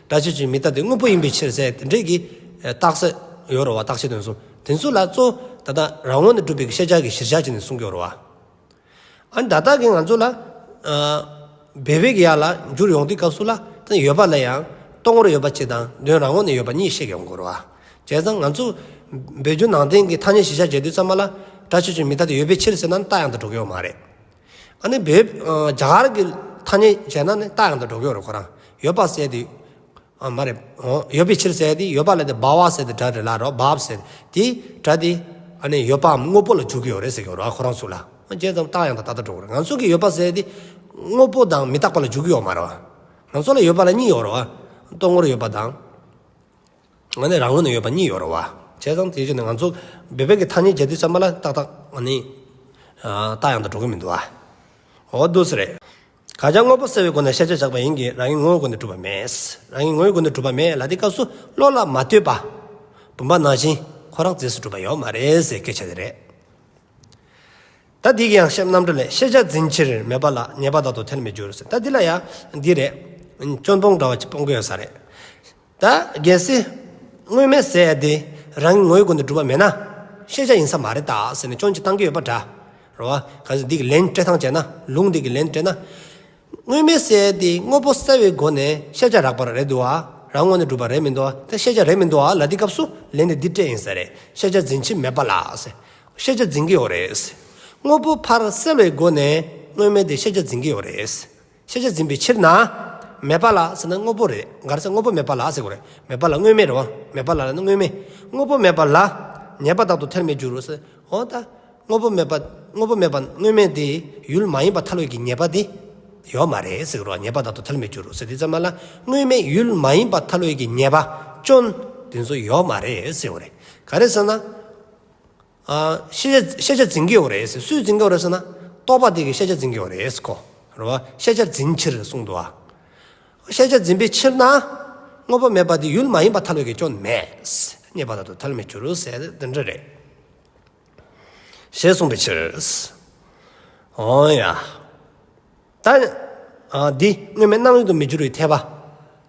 སྒྲ་ཆོས་ཅན་མི་རྟག་སྟེ་དངོས་པོ་ཡིན་པའི་ཕྱིར་ཟེར་དེ་འདྲའི་གི་རྟགས་གསལ་ཡོད་རེད་བ། རྟགས་ཆོས་དོན་གསུམ་དེ་ཚོ་ལ་གཙོ་ད་ལྟ་རང་ངོས་ནས་གྲུབ་པའི་གི་ཤེས་བྱ་གི་གཞིར་བཞག་བྱས་ནས་གསུང་གི་ཡོད་རེད་བ། ཨ་ནི་ད་ལྟ་གི་ང་ཚོ་ལ། ཨ། འབད་པའི་གི་ཡ་ལ་འགྱུར་ཡོང་དུས་སྐབས་སུ་ལ་ད་ཡོད་པ་ལ་ཡང་རྟོག་ངོར་ཡོད་པ་གཅིག་དང་དོན་རང་ངོས་ནས་ཡོད་པ་གཉིས་བཤད་ཀྱི་ཡོང་དགོས་རེད་བ། བྱས་ཙང་ང་ཚོ་འབད་རྒྱུ་ནང་བསྟན་གྱི་ཐ་སྙད་གཞིར་བཞག་བྱེད་དུས་ཙམ་པ་ལ་སྒྲ་ཆོས་ཅན་མི་རྟག་སྟེ་ཡོད་པའི་ཕྱིར་ཟེར་ན་རྟགས་ཡང་དག་འགྲོ་གི་ཡོད་མ་རེད། ཨ་ནི་འབད་ཨ་རྒྱ་གར་གྱི་ཐ་སྙད་བྱས་ན་ནི་རྟགས་ཡང་དག་འགྲོ་གི་ཡོད་རེད། ཁོ་རང་ཡོད་པ་ཟེར་དུས། ཨ་མ་རེད། ཨོ། ཡོད་པའི་ཕྱིར་ཟེར་དེ་ཡོད་པ་ལ་དེ་བྷ་བ་ཟེར་དེ་སྒྲ་རེད་ལ་རོ། བྷ་བ་ཟེར་དེ་སྒྲ་དེ་ཨ་ནི་ཡོད་པའམ་དངོས་པོ་ལ་འཇུག་གི་ཡོད་རེད་ཟེར་གྱི་ཡོད་རེད་བ། ཁོ་རང་ཚོ་ལ། བྱས་ཙང་རྟགས་ཡང་དག་ཏག་ཏག་འགྲོ་གི་རེད། ང་ཚོ་གི་ཡོད་པ་ཟེར་དེ་དངོས་པོ་དང་མི་རྟག་པ་ལ་འཇུག་གི་ཡོད་མ་རེད་བ། ང་ཚོ་ལ་ཡོད་པ་ལ་གཉིས་ཡོད་རེད་བ། རྟོག་ངོར་ཡོད་པ་དང་། ཨ་ནི་རང་ངོས་ནས་ཡོད་པ་གཉིས་ཡོད་རེད་བ། བྱས་ཙང་དེ་བཞིན་ང་ཚོ་འབད་པའི་གི་ཐ་སྙད་བྱེད་དུས་ཙམ་པ་ལ་ཏག་ཏག་ཨ་ནི་ཨ་རྟགས་ཡང་དག་འགྲོ་གི་མི་འདུག་བ། འོ་འདུག་སེ་རེད། དགག་བྱ་དངོས་པོ་བསལ་བའི་སྒོ་ནས་ཤེས་བྱར་བཞག་པ་ཡིན་གྱི་རང་གི་ངོ་བོའི་སྒོ་ནས་གྲུབ་པ་མེད། རང་གི་ངོ་བོའི་སྒོ་ནས་གྲུབ་པ་མེད་ལ་དེ་སྐབས་སུ་བློ་ལ་མ་ལྟོས་པ། བུམ་པ་ནང་བཞིན་ཁོ་རང་རྫས་སུ་གྲུབ་པ་ཡོད་མ་རེད་ཟེར་སྐད་ཆ་དེ་རེད། ད་འདི་གི་ཡང་ཤེས་རྣམ་འགྲེལ་ལས། ཤེས་བྱ་འཛིན་ཕྱིར་མེད་པ་ལ། ཉེས་པ་དག་ཏུ་ཐལ་མི་འགྱུར་ཟེར། ད་འདི་ལ་ཡང་འདི་རེད། སྐྱོན་སྤོང་འདྲ་བ་ཅིག་སྤོང་གི་ཡོད་ས་རེད། ད་གལ་སྲིད་དངོས་མེད་ཟེར་དེ་རང་ངོ་བོའི་སྒོ་ནས་གྲུབ་པ་མེད་ན་ཤེས་བྱ་ཡིན་ས་མ་རེད་ད་ཟེར་ནས་སྐྱོན་ཅིག་བཏང་གི་ཡོད་པ་འདྲ། རེད་བ། གལ་སྲིད་འདི་གི་ལན་སྤྲད་སྟངས་བྱས་ན། ལུང་འདི་གི་ལན་སྤྲད་ན། དངོས་མེད་ཟེར་དེ་དངོས་པོ་གསལ་བའི་སྒོ་ནས་ཤེས་བྱ་རགས་པ་རེད་འདུག་ཨ། རང་ངོས་ནས་གྲུབ་པ་རེད་མི་འདུག་ཨ། དེ་ཤེས་བྱ་རེད་མི་འདུག་ཨ་ལབ་དུས་སྐབས་སུ་ལན་དེ་འདི་སྤྲད་ཡིན་ས་རེད། ཤེས་བྱ་འཛིན་ཕྱིར་མེད་པ་ལ་ཟེར། ཤེས་བྱ་འཛིན་གྱི་ཡོད་རེད་ཟེར། དངོས་པོ་ཕར་གསལ་བའི་སྒོ་ནས་དངོས་མེད་དེ་ཤེས་བྱ་འཛིན་གྱི་ཡོད་རེད་ཟེར། ཤེས་བྱ་འཛིན་པའི་ཕྱིར་ན། མེད་པ་ལ་ཟེར་ན་དངོས་པོ་རེད། ག་རེ་ཟེར། དངོས་པོ་མེད་པ་ལ་ཟེར་དགོས་རེད། མེད་པ་ལ་དངོས་མེད་རེད་བ། མེད་པ་ལ་ལབ་ན་དངོས་མེད། དངོས་པོ་མེད་པ་ལ། ཉེས་པ་དག་ཏུ་ཐལ་མི་འགྱུར་རོ་ཟེར། འོ་ད། དངོས་པོ་མེད་པ། དངོས་པོ་མེད་པ་དངོས་མེད་དེ་ཡུལ་མ་ཡིན་པར་ཐལ་བའི་གི་ཉེས་པ་དེ་ཡོད་མ་རེད་ཟེར་གི་རེད་བ། ཉེས་པ་དག་ཏུ་ཐལ་མི་འགྱུར་རོ་ཟེར་དུས་ཙམ་པ་ལ། དངོས་མེད་ཡུལ་མ་ཡིན་པར་ཐལ་བའི་གི་ཉེས་པ་སྐྱོན་དེ་ཚོ་ཡོད་མ་རེད་ཟེར་བ་རེད། ག་རེ་ཟེར་ན། ཨ། ཤེས་བྱ་ཤེས་བྱ་འཛིན་གྱི་ཡོད་རེད་ཟེར། སུས་འཛིན་གྱི་ཡོད་རེད་ཟེར་ན། རྟོག་པ་དེ་གིས་ཤེས་བྱ་འཛིན་གྱི་ཡོད་རེད་ཟེར་གོ། རེད་བ། ཤེས་བྱ་འཛིན་ཕྱིར་གསུངས་འདུག་ཨ། ཤེས་བྱ་འཛིན་པའི་ཕྱིར་ན། དངོས་པོ་མེད་པ་དེ་ཡུལ་མ་ཡིན་པར་ཐལ་བའི་གི་སྐྱོན་མེད། ཉེས་པ་དག་ཏུ་ཐལ་མི་འགྱུར་ཟེར་དེ་འདྲ་རེད། ཞེས་གསུངས་པའི་ཕྱིར། འོ་ཡ། ད། ཨ། འདི་དངོས་མེད་སྣང་ཡུལ་དུ་མི་འགྱུར་བའི་འཐད་པ་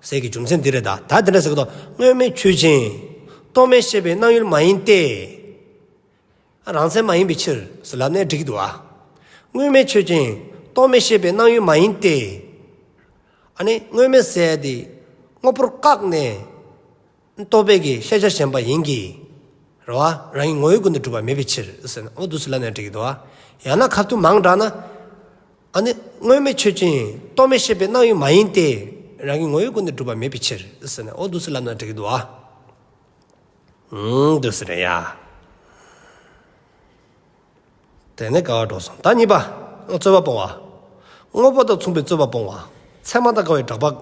ཟེར་གྱི་རྒྱུ་མཚན་འདི་རེད་ད། ད་འདི་འདྲ་ཟེར་གི་འདུག་དངོས་མེད་ཆོས་ཅན། རྟོག་མེད་ཤེས་པའི་སྣང་ཡུལ་མ་ཡིན་ཏེ། རང་མཚན་མ་ཡིན་པའི་ཕྱིར་ཟེར་ལབ་ནའི་འགྲིག་གི་འདུག་ཨ། དངོས་མེད་ཆོས་ཅན། རྟོག་མེད་ཤེས་པའི་སྣང་ཡུལ་མ་ཡིན་ཏེ། ཨ་ནི་དངོས་མེད་ཟེར་དེ་དངོས་པོར་བཀག་ནས། རྟོག་པའི་གི་ཤེས་བྱ་ཞེན་པ་ཡིན་གྱི། རེད་བ། རང་གི་ངོ་བོའི་སྒོ་ནས་གྲུབ་པ་མེད་པའི་ཕྱིར་ཟེར་ན། འོ་འདུག་སེ་ལབ་ནའི་འགྲིག་གི་འདུག་བ། ཡང་ན་ཁ་ཐུག་མང་དྲགས་ན། ཨ་ནི་དངོས་མེད་ཆོས་ཅན། རྟོག་མེད་ཤེས་པའི་སྣང་ཡུལ་མ་ཡིན་ཏེ། རང་གི་ངོ་བོའི་སྒོ་ནས་གྲུབ་པ་མེད་པའི་ཕྱིར་ཟེར་ན། འོ་འདུག་སེ་ལབ་ནའི་འགྲིག་གི་འདུག་བ། ཨང་། འདུག་སེ་རེད་ཡ། དེ་ནས་ག་པར་འགྲོ་སོང་། ད་གཉིས་པ། རྩོད་པ་སྤོང་བ། དངོས་པོ་དང་མཚུངས་པའི་རྩོད་པ་སྤོང་བ། ཚད་མ་དང་འགལ་བའི་སྒྲུབ་པ།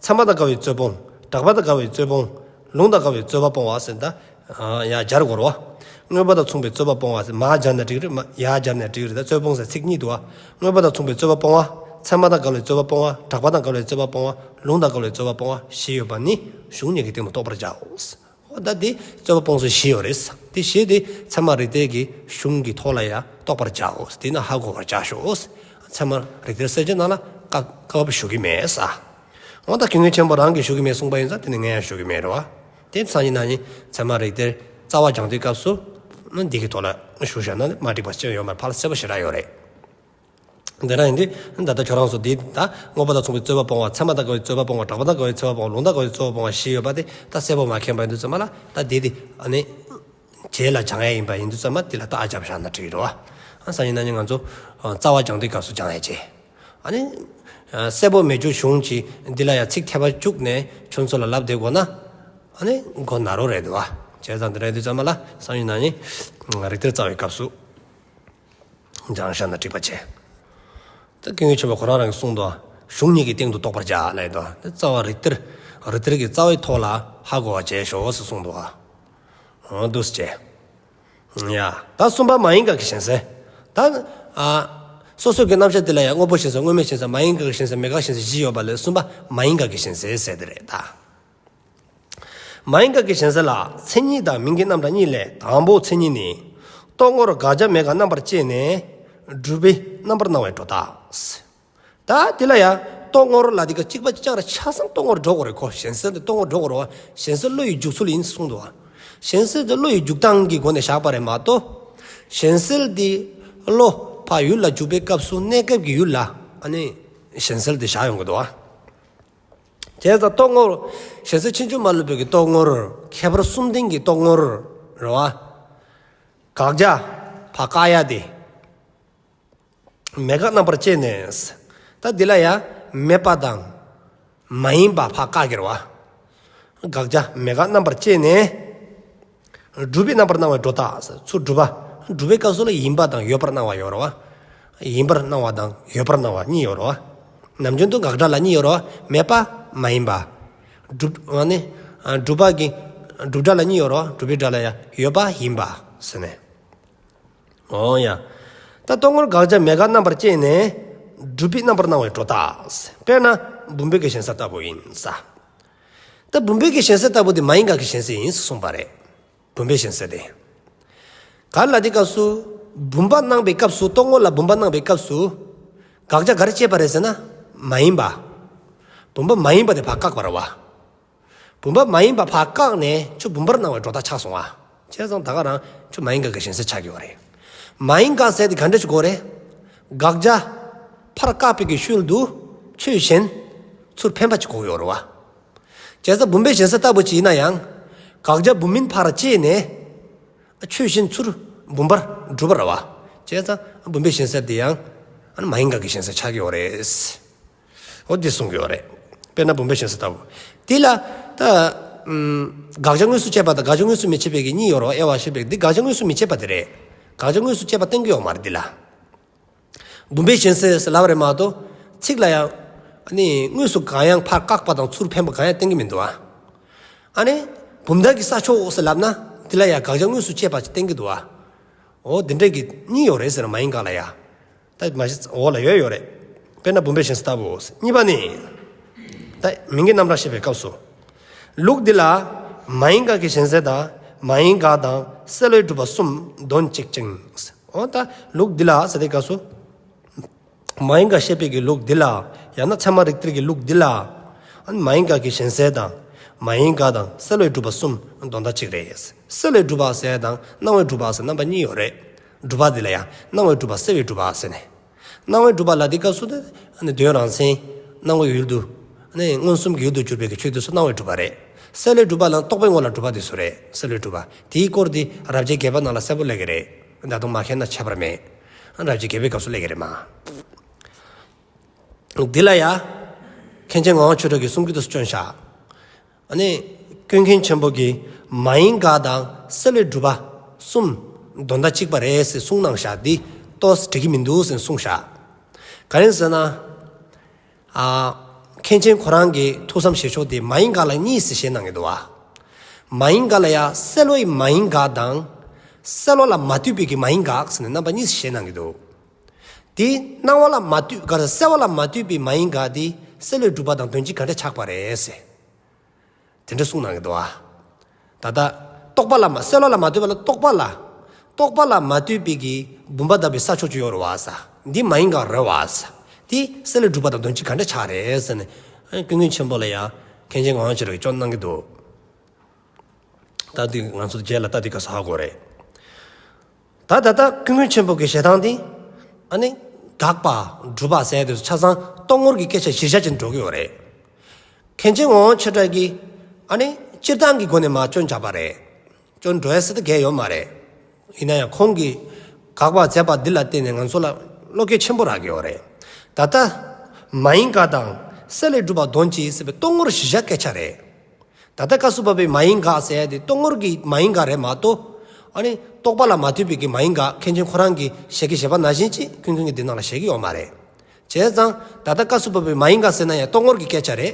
ཚད་མ་དང་འགལ་བའི་རྩོད་སྤོང་། སྒྲུབ་པ་དང་འགལ་བའི་རྩོད་སྤོང་། ལུང་དང་འགལ་བའི་རྩོད་པ་སྤོང་བ་ཟེར་ད། ཡ་སྦྱར་དགོས་རེད་བ། དངོས་པོ་དང་མཚུངས་པའི་རྩོད་པ་སྤོང་བ་ཟེར། མར་སྦྱར་ནའི་འགྲིག་རེད། མར་ཡར་སྦྱར་ནའི་འགྲིག་རེད། ད་རྩོད་སྤོང་ཟེར་ཚིག་གཉིས་འདུག་བ། དངོས་པོ་དང་མཚུངས་པའི་རྩོད་པ་སྤོང་བ། ཚད་མ་དང་འགལ་བའི་རྩོད་པ་སྤོང་བ། སྒྲུབ་པ་དང་འགལ་བའི་རྩོད་པ་སྤོང་བ། ལུང་དང་འགལ་བའི་རྩོད་པ་སྤོང་བ་བཞི་ཡོད་པ་ནི་གཞུང་གཉིས་ཀྱི་སྟེང་དུ་རྟོགས་པར་བྱའོ། འོ་ད་དེ་རྩོད་པ་སྤོང་ས་བཞི་ཡོད་རེད། དེ་བཞི་དེ་ཚད་མ་རིགས་གཏེར་གྱི་གཞུང་གི་ཐོག་ལ་ཡང་རྟོགས་པར་བྱའོ། དེ་ནི་ཧ་གོ་བར་བྱ་ཤོག། ཚད་མ་རིགས་གཏེར་གསལ་བྱེད་ནང་ལ་བཀག་བཀག་པ་ཞུ་གི་མེད་ས། འོ་ད་དགེ་བསྙེན་ཆེན་པོ་རང་གིས་ཞུ་གི་མེད་གསུངས་པ་ཡིན་ཙང་དེ་ནི་ངས་ཡང་ཞུ་གི་མེད་རེད་བ། དེ་སང་ཉིན་གནངས་ཉིན་ཚད་མ་རིགས་གཏེར་རྩ་བ་སྦྱང་དུས་སྐབས་སུ་ནི་འདི་གི་ཐོག་ལ་ཞུ་བཞག་ན་མ་འགྲིག་པ་ཅི་ཡང་ཡོད་མ་རེད། ཕར་གསལ་པོ་ཞེ་དྲག་ཡོད་རེད། དེ་འདྲ་ཡིན་དུས་ད་ལྟ་ཁྱོད་རང་ཚོ་འདི་ད་དངོས་པོ་དང་མཚུངས་པའི་རྩོད་པ་སྤོང་བ། ཚད་མ་དང་འགལ་བའི་རྩོད་པ་སྤོང་བ། སྒྲུབ་པ་དང་འགལ་བའི་རྩོད་པ་སྤོང་བ། ལུང་དང་འགལ་བའི་རྩོད་པ་སྤོང་བ་བཞི་ཡོད་པ་དེ་ད་གསལ་པོ་མ་མཁྱེན་པ་ཡིན་དུས་ཙམ་པ་ལ། ད་འདི་དེ་ཨ་ནི་རྗེས་ལ་སྦྱང་ཡ་ཡིན་པ་ཡིན་དུས་ཙམ་པ་འདི་ལ་ད་ཨ་རྒྱབ་བཞག་ན་འགྲིག་གི་རེད་བ། ཨ་སང་ཉིན་གནངས་ཉིན་ང་ཚོ་རྩ་བ་སྦྱང་དུས་སྐབས་སུ་སྦྱང་ཡ་བྱེད། ཨ་ནི་གསལ་པོ་མེད་རྒྱུ་གཞུང་ཅིག་འདི་ལ་ཡ་ཚིག་ཐེབས་པ་བཅུག་ནས་ཁྱོད་ཚོ་ལ་ལབ་བསྡད་དགོས་ན། ཨ་ནི་མགོ་ན་རོགས་རེད་འདུག་བ། བྱས་ཙང་འདི་འདྲ་ཡིན་དུས་ཙམ་པ་ལ་སང་ཉིན་གནངས་ཉིན་རིགས་གཏེར་རྩ་བའི་སྐབས་སུ། སྦྱང་བཞག་ན་འགྲིག་པ་བྱས། ད་དགེ་བསྙེན་ཆེན་པོ་ཁོ་རང་རང་གིས་གསུངས་འདུག། གཞུང་གཉིས་ཀྱི་སྟེང་དུ་རྟོགས་པར་བྱ་ལབ་འདུག། ད་རྩ་བ་རིགས་གཏེར་རིགས་གཏེར་གྱི་རྩ་བའི་ཐོག་ལ་ཧ་གོ་བ་བྱས་ཤོག་ཟེར་གསུངས་འདུག། འོ་འདུག་སེ་བྱས། ཡ། ད་གསུམ་པ་མ་ཡིན་དགག་གི་གཞན་སེལ། ད་ཨ་སོ་སོ་གི་རྣམ་གཞག་འདི་ལ་ཡང་དངོས་པོ་གཞན་སེལ། དངོས་མེད་གཞན་སེལ། མ་ཡིན་དགག་གི་གཞན་སེལ། མེད་དགག་གཞན་སེལ་བཞི་ཡོད་པ་ལས་གསུམ་པ་མ་ཡིན་དགག་གི་གཞན་སེལ་ཟེར་དེ་རེད་ད། མ་ཡིན་དགག་གི་གཞན་སེལ་ལ་མཚན་ཉིད་དང་མིང་གི་རྣམ་གྲངས་གཉིས་ལས། དང་པོ་མཚན་ཉིད་ནི། རྟོག་ངོར་དགག་བྱ་མེད་དགག་རྣམ་པར་དཔྱད་ནས་སྒྲུབ་པའི་རྣམ་པར་སྣང་བའི་སྒྲོ་བཏགས། ད་དེ་ལ་ཡང་རྟོག་ངོར་ལ་དེ་ག་གཅིག་པ་གཅིག་རྐྱང་ར་ཆ་ཚང་རྟོག་ངོར་འགྲོ་དགོས་རེད་གོ། གཞན་སེལ་དེ་རྟོག་ངོར་འགྲོ་དགོས་རེད་བ། གཞན་སེལ་བློ་ཡི་འཇུག་ཚུལ་ཡིན་གསུངས་འདུག་བ། གཞན་སེལ་དེ་བློ་ཡི་འཇུག་སྟངས་ཀྱི་སྒོ་ནས་བཞག་པ་རེད་མ་གཏོགས། གཞན་སེལ་དེ་བློ་ཕར་ཡུལ་ལ་འཇུག་པའི་སྐབས་སུ་གནས་སྐབས་ཀྱི་ཡུལ་ལ་ཨ་ནི་གཞན་སེལ་དེ་བཞག་ཡོང་གི་འདུག་བ། བྱས་ཙང་རྟོག་ངོར། གཞན་སེལ་ཕྱིན་ཅི་མ་ལོག་པའི་གི་རྟོག་ངོར། ཁྱད་པར་གསུམ་ལྡན་གྱི་རྟོག་ངོར་རེད་བ། དགག་བྱ་ཕར་བཀག་ཡ་དེ་མེད་དགག་རྣམ་པར་དཔྱད་ནས། ད་འདི་ལ་ཡང་མེད་པ་དང་མ་ཡིན་པ་ཕར་བཀག་གི་རེད་བ། དགག་བྱ་མེད་དགག་རྣམ་པར་དཔྱད་ནས། སྒྲུབ་པའི་རྣམ་པར་སྣང་བའི་སྒྲོ་བཏགས། ཚུར་སྒྲུབ་པ། སྒྲུབ་པའི་སྐབས་སུ་ལ་ཡིན་པ་དང་ཡོད་པར་སྣང་བ་ཡོད་རེད་བ། ཡིན་པར་སྣང་བ་དང་ཡོད་པར་སྣང་བ་གཉིས་ཡོད་རེད་བ། ནམ་རྒྱུན་དུ་དགག་སྒྲ་ལ་གཉིས་ཡོད་རེད་བ། མེད་པ་མ་ཡིན་པ། སྒྲུབ་ཨ་ནི་སྒྲུབ་པ་གི་བསྒྲུབ་སྒྲ་ལ་གཉིས་ཡོད་རེད་བ། སྒྲུབ་པའི་སྒྲ་ལ་ཡང་ཡོད་པ་ཡིན་པ་ཟེར་ནས། འོ་ཡ། ད་རྟོག་ངོར་དགག་བྱ་མེད་དགག་རྣམ་པར་དཔྱད་ནས། སྒྲུབ་པའི་རྣམ་པར་སྣང་བའི་སྒྲོ་བཏགས། དཔེར་ན་བུམ་པའི་གི་གཞན་སེལ་ལྟ་བུ་ཡིན་ས། ད་བུམ་པའི་གི་གཞན་སེལ་ལྟ་བུ་དེ་མ་ཡིན་དགག་གི་གཞན་སེལ་ཡིན་ཟེར་གསུངས་པ་རེད། བུམ་པའི་གཞན་སེལ་དེ། ག་ལ་དེ་སྐབས་སུ། བུམ་པ་སྣང་བའི་སྐབས་སུ། རྟོག་ངོ་ལ་བུམ་པ་སྣང་བའི་སྐབས་སུ། དགག་བྱ་ག་རེ་བྱས་པ་རེད་ཟེར་ན། མ་ཡིན་པ། བུམ་པ་མ་ཡིན་པ་དེ་ཕར་བཀག་པ་རེད་བ། བུམ་པ་མ་ཡིན་པ་ཕར་བཀག་ནས་ཁྱོད་བུམ་པར་སྣང་བའི་སྒྲོ་བཏགས་ཆགས་སོང་བ། བྱས་ཙང་ད་ག་རང་ཁྱོད་མ་ཡིན་དགག་གི་ཞེན་ས་ཆགས་ཀྱི་ཡོད་རེད། མ་ཡིན་དགག་ཟེར་དེ་ག་འདྲ་ཞིག་དགོས་རེད། དགག་བྱ་ཕར་བཀག་པའི་གི་ཤུལ་དུ་ཆོས་གཞན་ཚུར་འཕེན་པ་ཅིག་དགོས་ཀྱི་ཡོད་རེད་བ། བྱས་ཙང་བུམ་པའི་ཞེན་ས་ལྟ་བུ་ཅིག་ཡིན་ན་ཡང་། དགག་བྱ་བུམ་མིན་ཕར་བཅད་ནས། ཆོས་གཞན་ཚུར་བུམ་པར་སྒྲུབ་པ་རེད་བ། བྱས་ཙང་བུམ་པའི་ཞེན་ས་དེ་ཡང་། ཨ་ནི་མ་ཡིན་དགག་གི་ཞེན་ས་ཆགས་ཀྱི་ཡོད་རེད། འོ་འདི་གསུང་གི་ཡོད་རེད། དཔེར་ན་བུམ་པའི་ཞེན་ས་ལྟ་བུ། དེ་ལ་ད་ཨམ་དགག་བྱ་དངོས་སུ་བཅད་པ་དང་དགག་བྱ་དངོས་སུ་མི་བཅད་པའི་གི་གཉིས་ཡོད་རེད་བ། དབྱེ་བ་བཤད་པའི་འདི་དགག་བྱ་དངོས་སུ་མི་བཅད་པ་དེ་རེད། དགག་བྱ་དངོས་སུ་བཅད་པ་བསྟན་གྱི་ཡོད་མ་རེད་འདི་ལ། བུམ་པའི་ཞེན་ས་ལབ་རེད་མ་གཏོགས། ཚིག་ལ་ཡང་ཨ་ནི་དངོས་སུ་གང་ཡང་ཕར་བཀག་པ་དང་ཚུར་འཕེན་པ་གང་ཡང་བསྟན་གྱི་མི་འདུག་ཨ། ཨ་ནི་བུམ་དག་གི་ས་ཕྱོགས་ཟེར་ལབ་ན། འདི་ལ་ཡང་དགག་བྱ་དངོས་སུ་བཅད་པ་ཅིག་བསྟན་གྱི་འདུག་ཨ། འོ་འདི་འདྲ་གི་གཉིས་ཡོད་རེད་ཟེར་ན། མ་ཡིན་དགག་ལ་ཡ། ད་མ་གཞི་འོག་ལ་ཡོད་ཡོད་རེད། དཔེར་ན་བུམ་པའི་ཞེན་ས་ལྟ་བུ། གཉིས་པ་ནི། ད་མིང་གི་རྣམ་གྲངས་བཤད་པའི་སྐབས་སུ། ལུགས་འདི་ལ་མ་ཡིན་དགག་གི་ཞེན་ས་དང་མ་ཡིན་དགག་དང་སེལ་བས་སྒྲུབ་པ་གསུམ་དོན་གཅིག་ཅིང་། འོ་ད་ལུགས་འདི་ལ་ཟེར་དུས་སྐབས་སུ། མ་ཡིན་དགག་བཤད་པའི་གི་ལུགས་འདི་ལ། ཡང་ན་ཚད་མ་རིགས་གཏེར་གྱི་ལུགས་འདི་ལ། ཨ་ནི་མ་ཡིན་དགག་གི་ཞེན་ས་དང་། མ་ཡིན་དགག་དང་སེལ་བས་སྒྲུབ་པ་གསུམ་དོན་དག་གཅིག་རེད། སེལ་བས་སྒྲུབ་པ་ཟེར་དང་སྣང་བས་སྒྲུབ་པ་ཟེར་རྣམ་པ་གཉིས་ཡོད་རེད། སྒྲུབ་པ་འདི་ལ་ཡང་སྣང་བས་སྒྲུབ་པ་སེལ་བས་སྒྲུབ་པ་ཟེར་ནས། སྣང་བས་སྒྲུབ་པ་ལབ་དུས་སྐབས་སུ་ནི། ཨ་ནི་དོན་རང་མཚན་སྣང་བའི་ཡུལ་དུ། ཨ་ནི་མངོན་སུམ་གྱི་ཡུལ་དུ་གྱུར་པའི་གི་ཆོས་དེ་ཚོ་སྣང་བས་སྒྲུབ་པ་རེད། སེལ་བས་སྒྲུབ་པ་ལ་རྟོག་པའི་ངོ་ལ་སྒྲུབ་པ་དེ་ཚོ་རེད། སེལ་བས་སྒྲུབ་པ་དེའི་སྐོར་དེ་རབ་བྱེད་བརྒྱད་པ་ནང་ལ་གསལ་པོ་སླེབས་ཀྱི་རེད། ད་དུང་མ་མཁྱེན་ན་ཁྱད་པར་མེད། རབ་བྱེད་བརྒྱད་པའི་སྐབས་སུ་སླེབས་ཀྱི་རེད་མ། འདི་ལ་ཡ། མཁན་ཆེན་ངག་དབང་ཆོས་གྲགས་ཀྱིས་གསུང་གི་འདུག་སེ་བྱོན་ཤག། ཨ་ནི། ཀུན་མཁྱེན་ཆེན་པོ་གིས་མ་ཡིན་དགག་དང་སེལ་བས་སྒྲུབ་པ་གསུམ་དོན་དག་གཅིག་པ་རེད་ཟེར་གསུངས་གནང་ཤག། འདི་ཏོག་ཙམ་འགྲིག་གི་མི་འདུག་ཟེར་གསུངས་ཤག། ག་རེ་ཟེར་ན། ཨ། མཁན་ཆེན་ཁོ་རང་གི་ཐུགས་བསམ་བཞེས་ཕྱོགས་དེ་མ་ཡིན་དགག་ལ་གཉིས་ཟེར་བཞེད་གནང་གི་འདུག་བ། མ་ཡིན་དགག་ལ་ཡ་སེལ་བའི་མ་ཡིན་དགག་དང་། སེལ་བ་ལ་མ་ལྟོས་པའི་གི་མ་ཡིན་དགག་ཟེར་ནས་རྣམ་པ་གཉིས་ཟེར་བཞེད་གནང་གི་འདུག། དེ་སྣང་བ་ལ་མ་ལྟོས་ག་རེ་སེལ་བ་ལ་མ་ལྟོས་པའི་མ་ཡིན་དགག་དེ་སེལ་བས་སྒྲུབ་པ་དང་དོན་གཅིག་ག་འདྲ་ཆགས་པ་རེད་ཟེར། དེ་འདྲ་གསུངས་གནང་གི་འདུག་བ། ད་ལྟ་རྟོག་པ་ལ་མ་སེལ་བ་ལ་མ་ལྟོས་པ་ལ་རྟོག་པ་ལ། རྟོག་པ་ལ་མ་ལྟོས་པའི་གི་བུམ་པ་དག་པའི་ས་ཕྱོགས་ཅིག་ཡོད་རེད་བ་ཟེར། འདི་མ་ཡིན་དགག་རེད་བ་ཟེར། དེ་སེལ་བས་སྒྲུབ་པ་དང་དོན་གཅིག་ག་འདྲ་ཆགས་རེད་ཟེར་ནས། ཀུན་མཁྱེན་ཆེན་པོ་ལ་ཡ་མཁན་ཆེན་ངག་དབང་ཆོས་གྲགས་ཀྱིས་སྐྱོན་གནང་གི་འདུག། ད་འདི་ང་ཚོ་རྗེས་ལ་ལྟ་དུས་སྐབས་སུ་ཧ་གོ་རེད། ད་ད་ལྟ་ཀུན་མཁྱེན་ཆེན་པོ་གི་བཞེད་སྟངས་འདི། ཨ་ནི། དགག་པ་སྒྲུབ་པ་ཟེར་དེ་ཆ་ཚང་རྟོག་ངོར་གྱི་སྐད་ཆ་གཞིར་བཞག་ཅིག་འགྲོ་གི་ཡོད་རེད། མཁན་ཆེན་ངག་དབང་ཆོས་གྲགས་ཀྱིས། ཨ་ནི། སྤྱིར་བཏང་གི་སྒོ་ནས་མར་སྐྱོན་བརྗོད་པ་རེད། སྐྱོན་འགྲོ་ཡ་ཟེར་དེ་གལ་ཡོད་མ་རེད། ཡིན་ན་ཡང་ཁོང་གིས་དགག་པ་མཛད་པ་འདི་ལ་བརྟེན་ནས་ང་ཚོ་ལ་བློ་སྐྱེད་ཆེན་པོ་རག་གི་ཡོད་རེད། ད་ལྟ། མ་ཡིན་དགག་དང་སེལ་བས་སྒྲུབ་པ་དོན་གཅིག་ཟེར་བའི་རྟོག་ངོར་གཞིར་བཞག་སྐད་ཆ་རེད། ད་ལྟ་སྐབས་སུ་བབ་པའི་མ་ཡིན་དགག་ཟེར་ཡ་དེ་རྟོག་ངོར་གྱི་མ་ཡིན་དགག་རེད་མ་གཏོགས། ཨ་ནི་རྟོག་པ་ལ་མ་ལྟོས་པའི་གི་མ་ཡིན་དགག་མཁན་ཆེན་ཁོ་རང་གིས་བཞེད་ཀྱི་བཞེད་པ་ནང་བཞིན་ཅིག་ཀུན་མཁྱེན་གྱིས་འདི་ནང་ལ་བཞེད་ཀྱི་ཡོད་མ་རེད། བྱས་ཙང་ད་ལྟ་སྐབས་སུ་བབ་པའི་མ་ཡིན་དགག་ཟེར་ན་ཡང་རྟོག་ངོར་གྱི་སྐད་ཆ་རེད།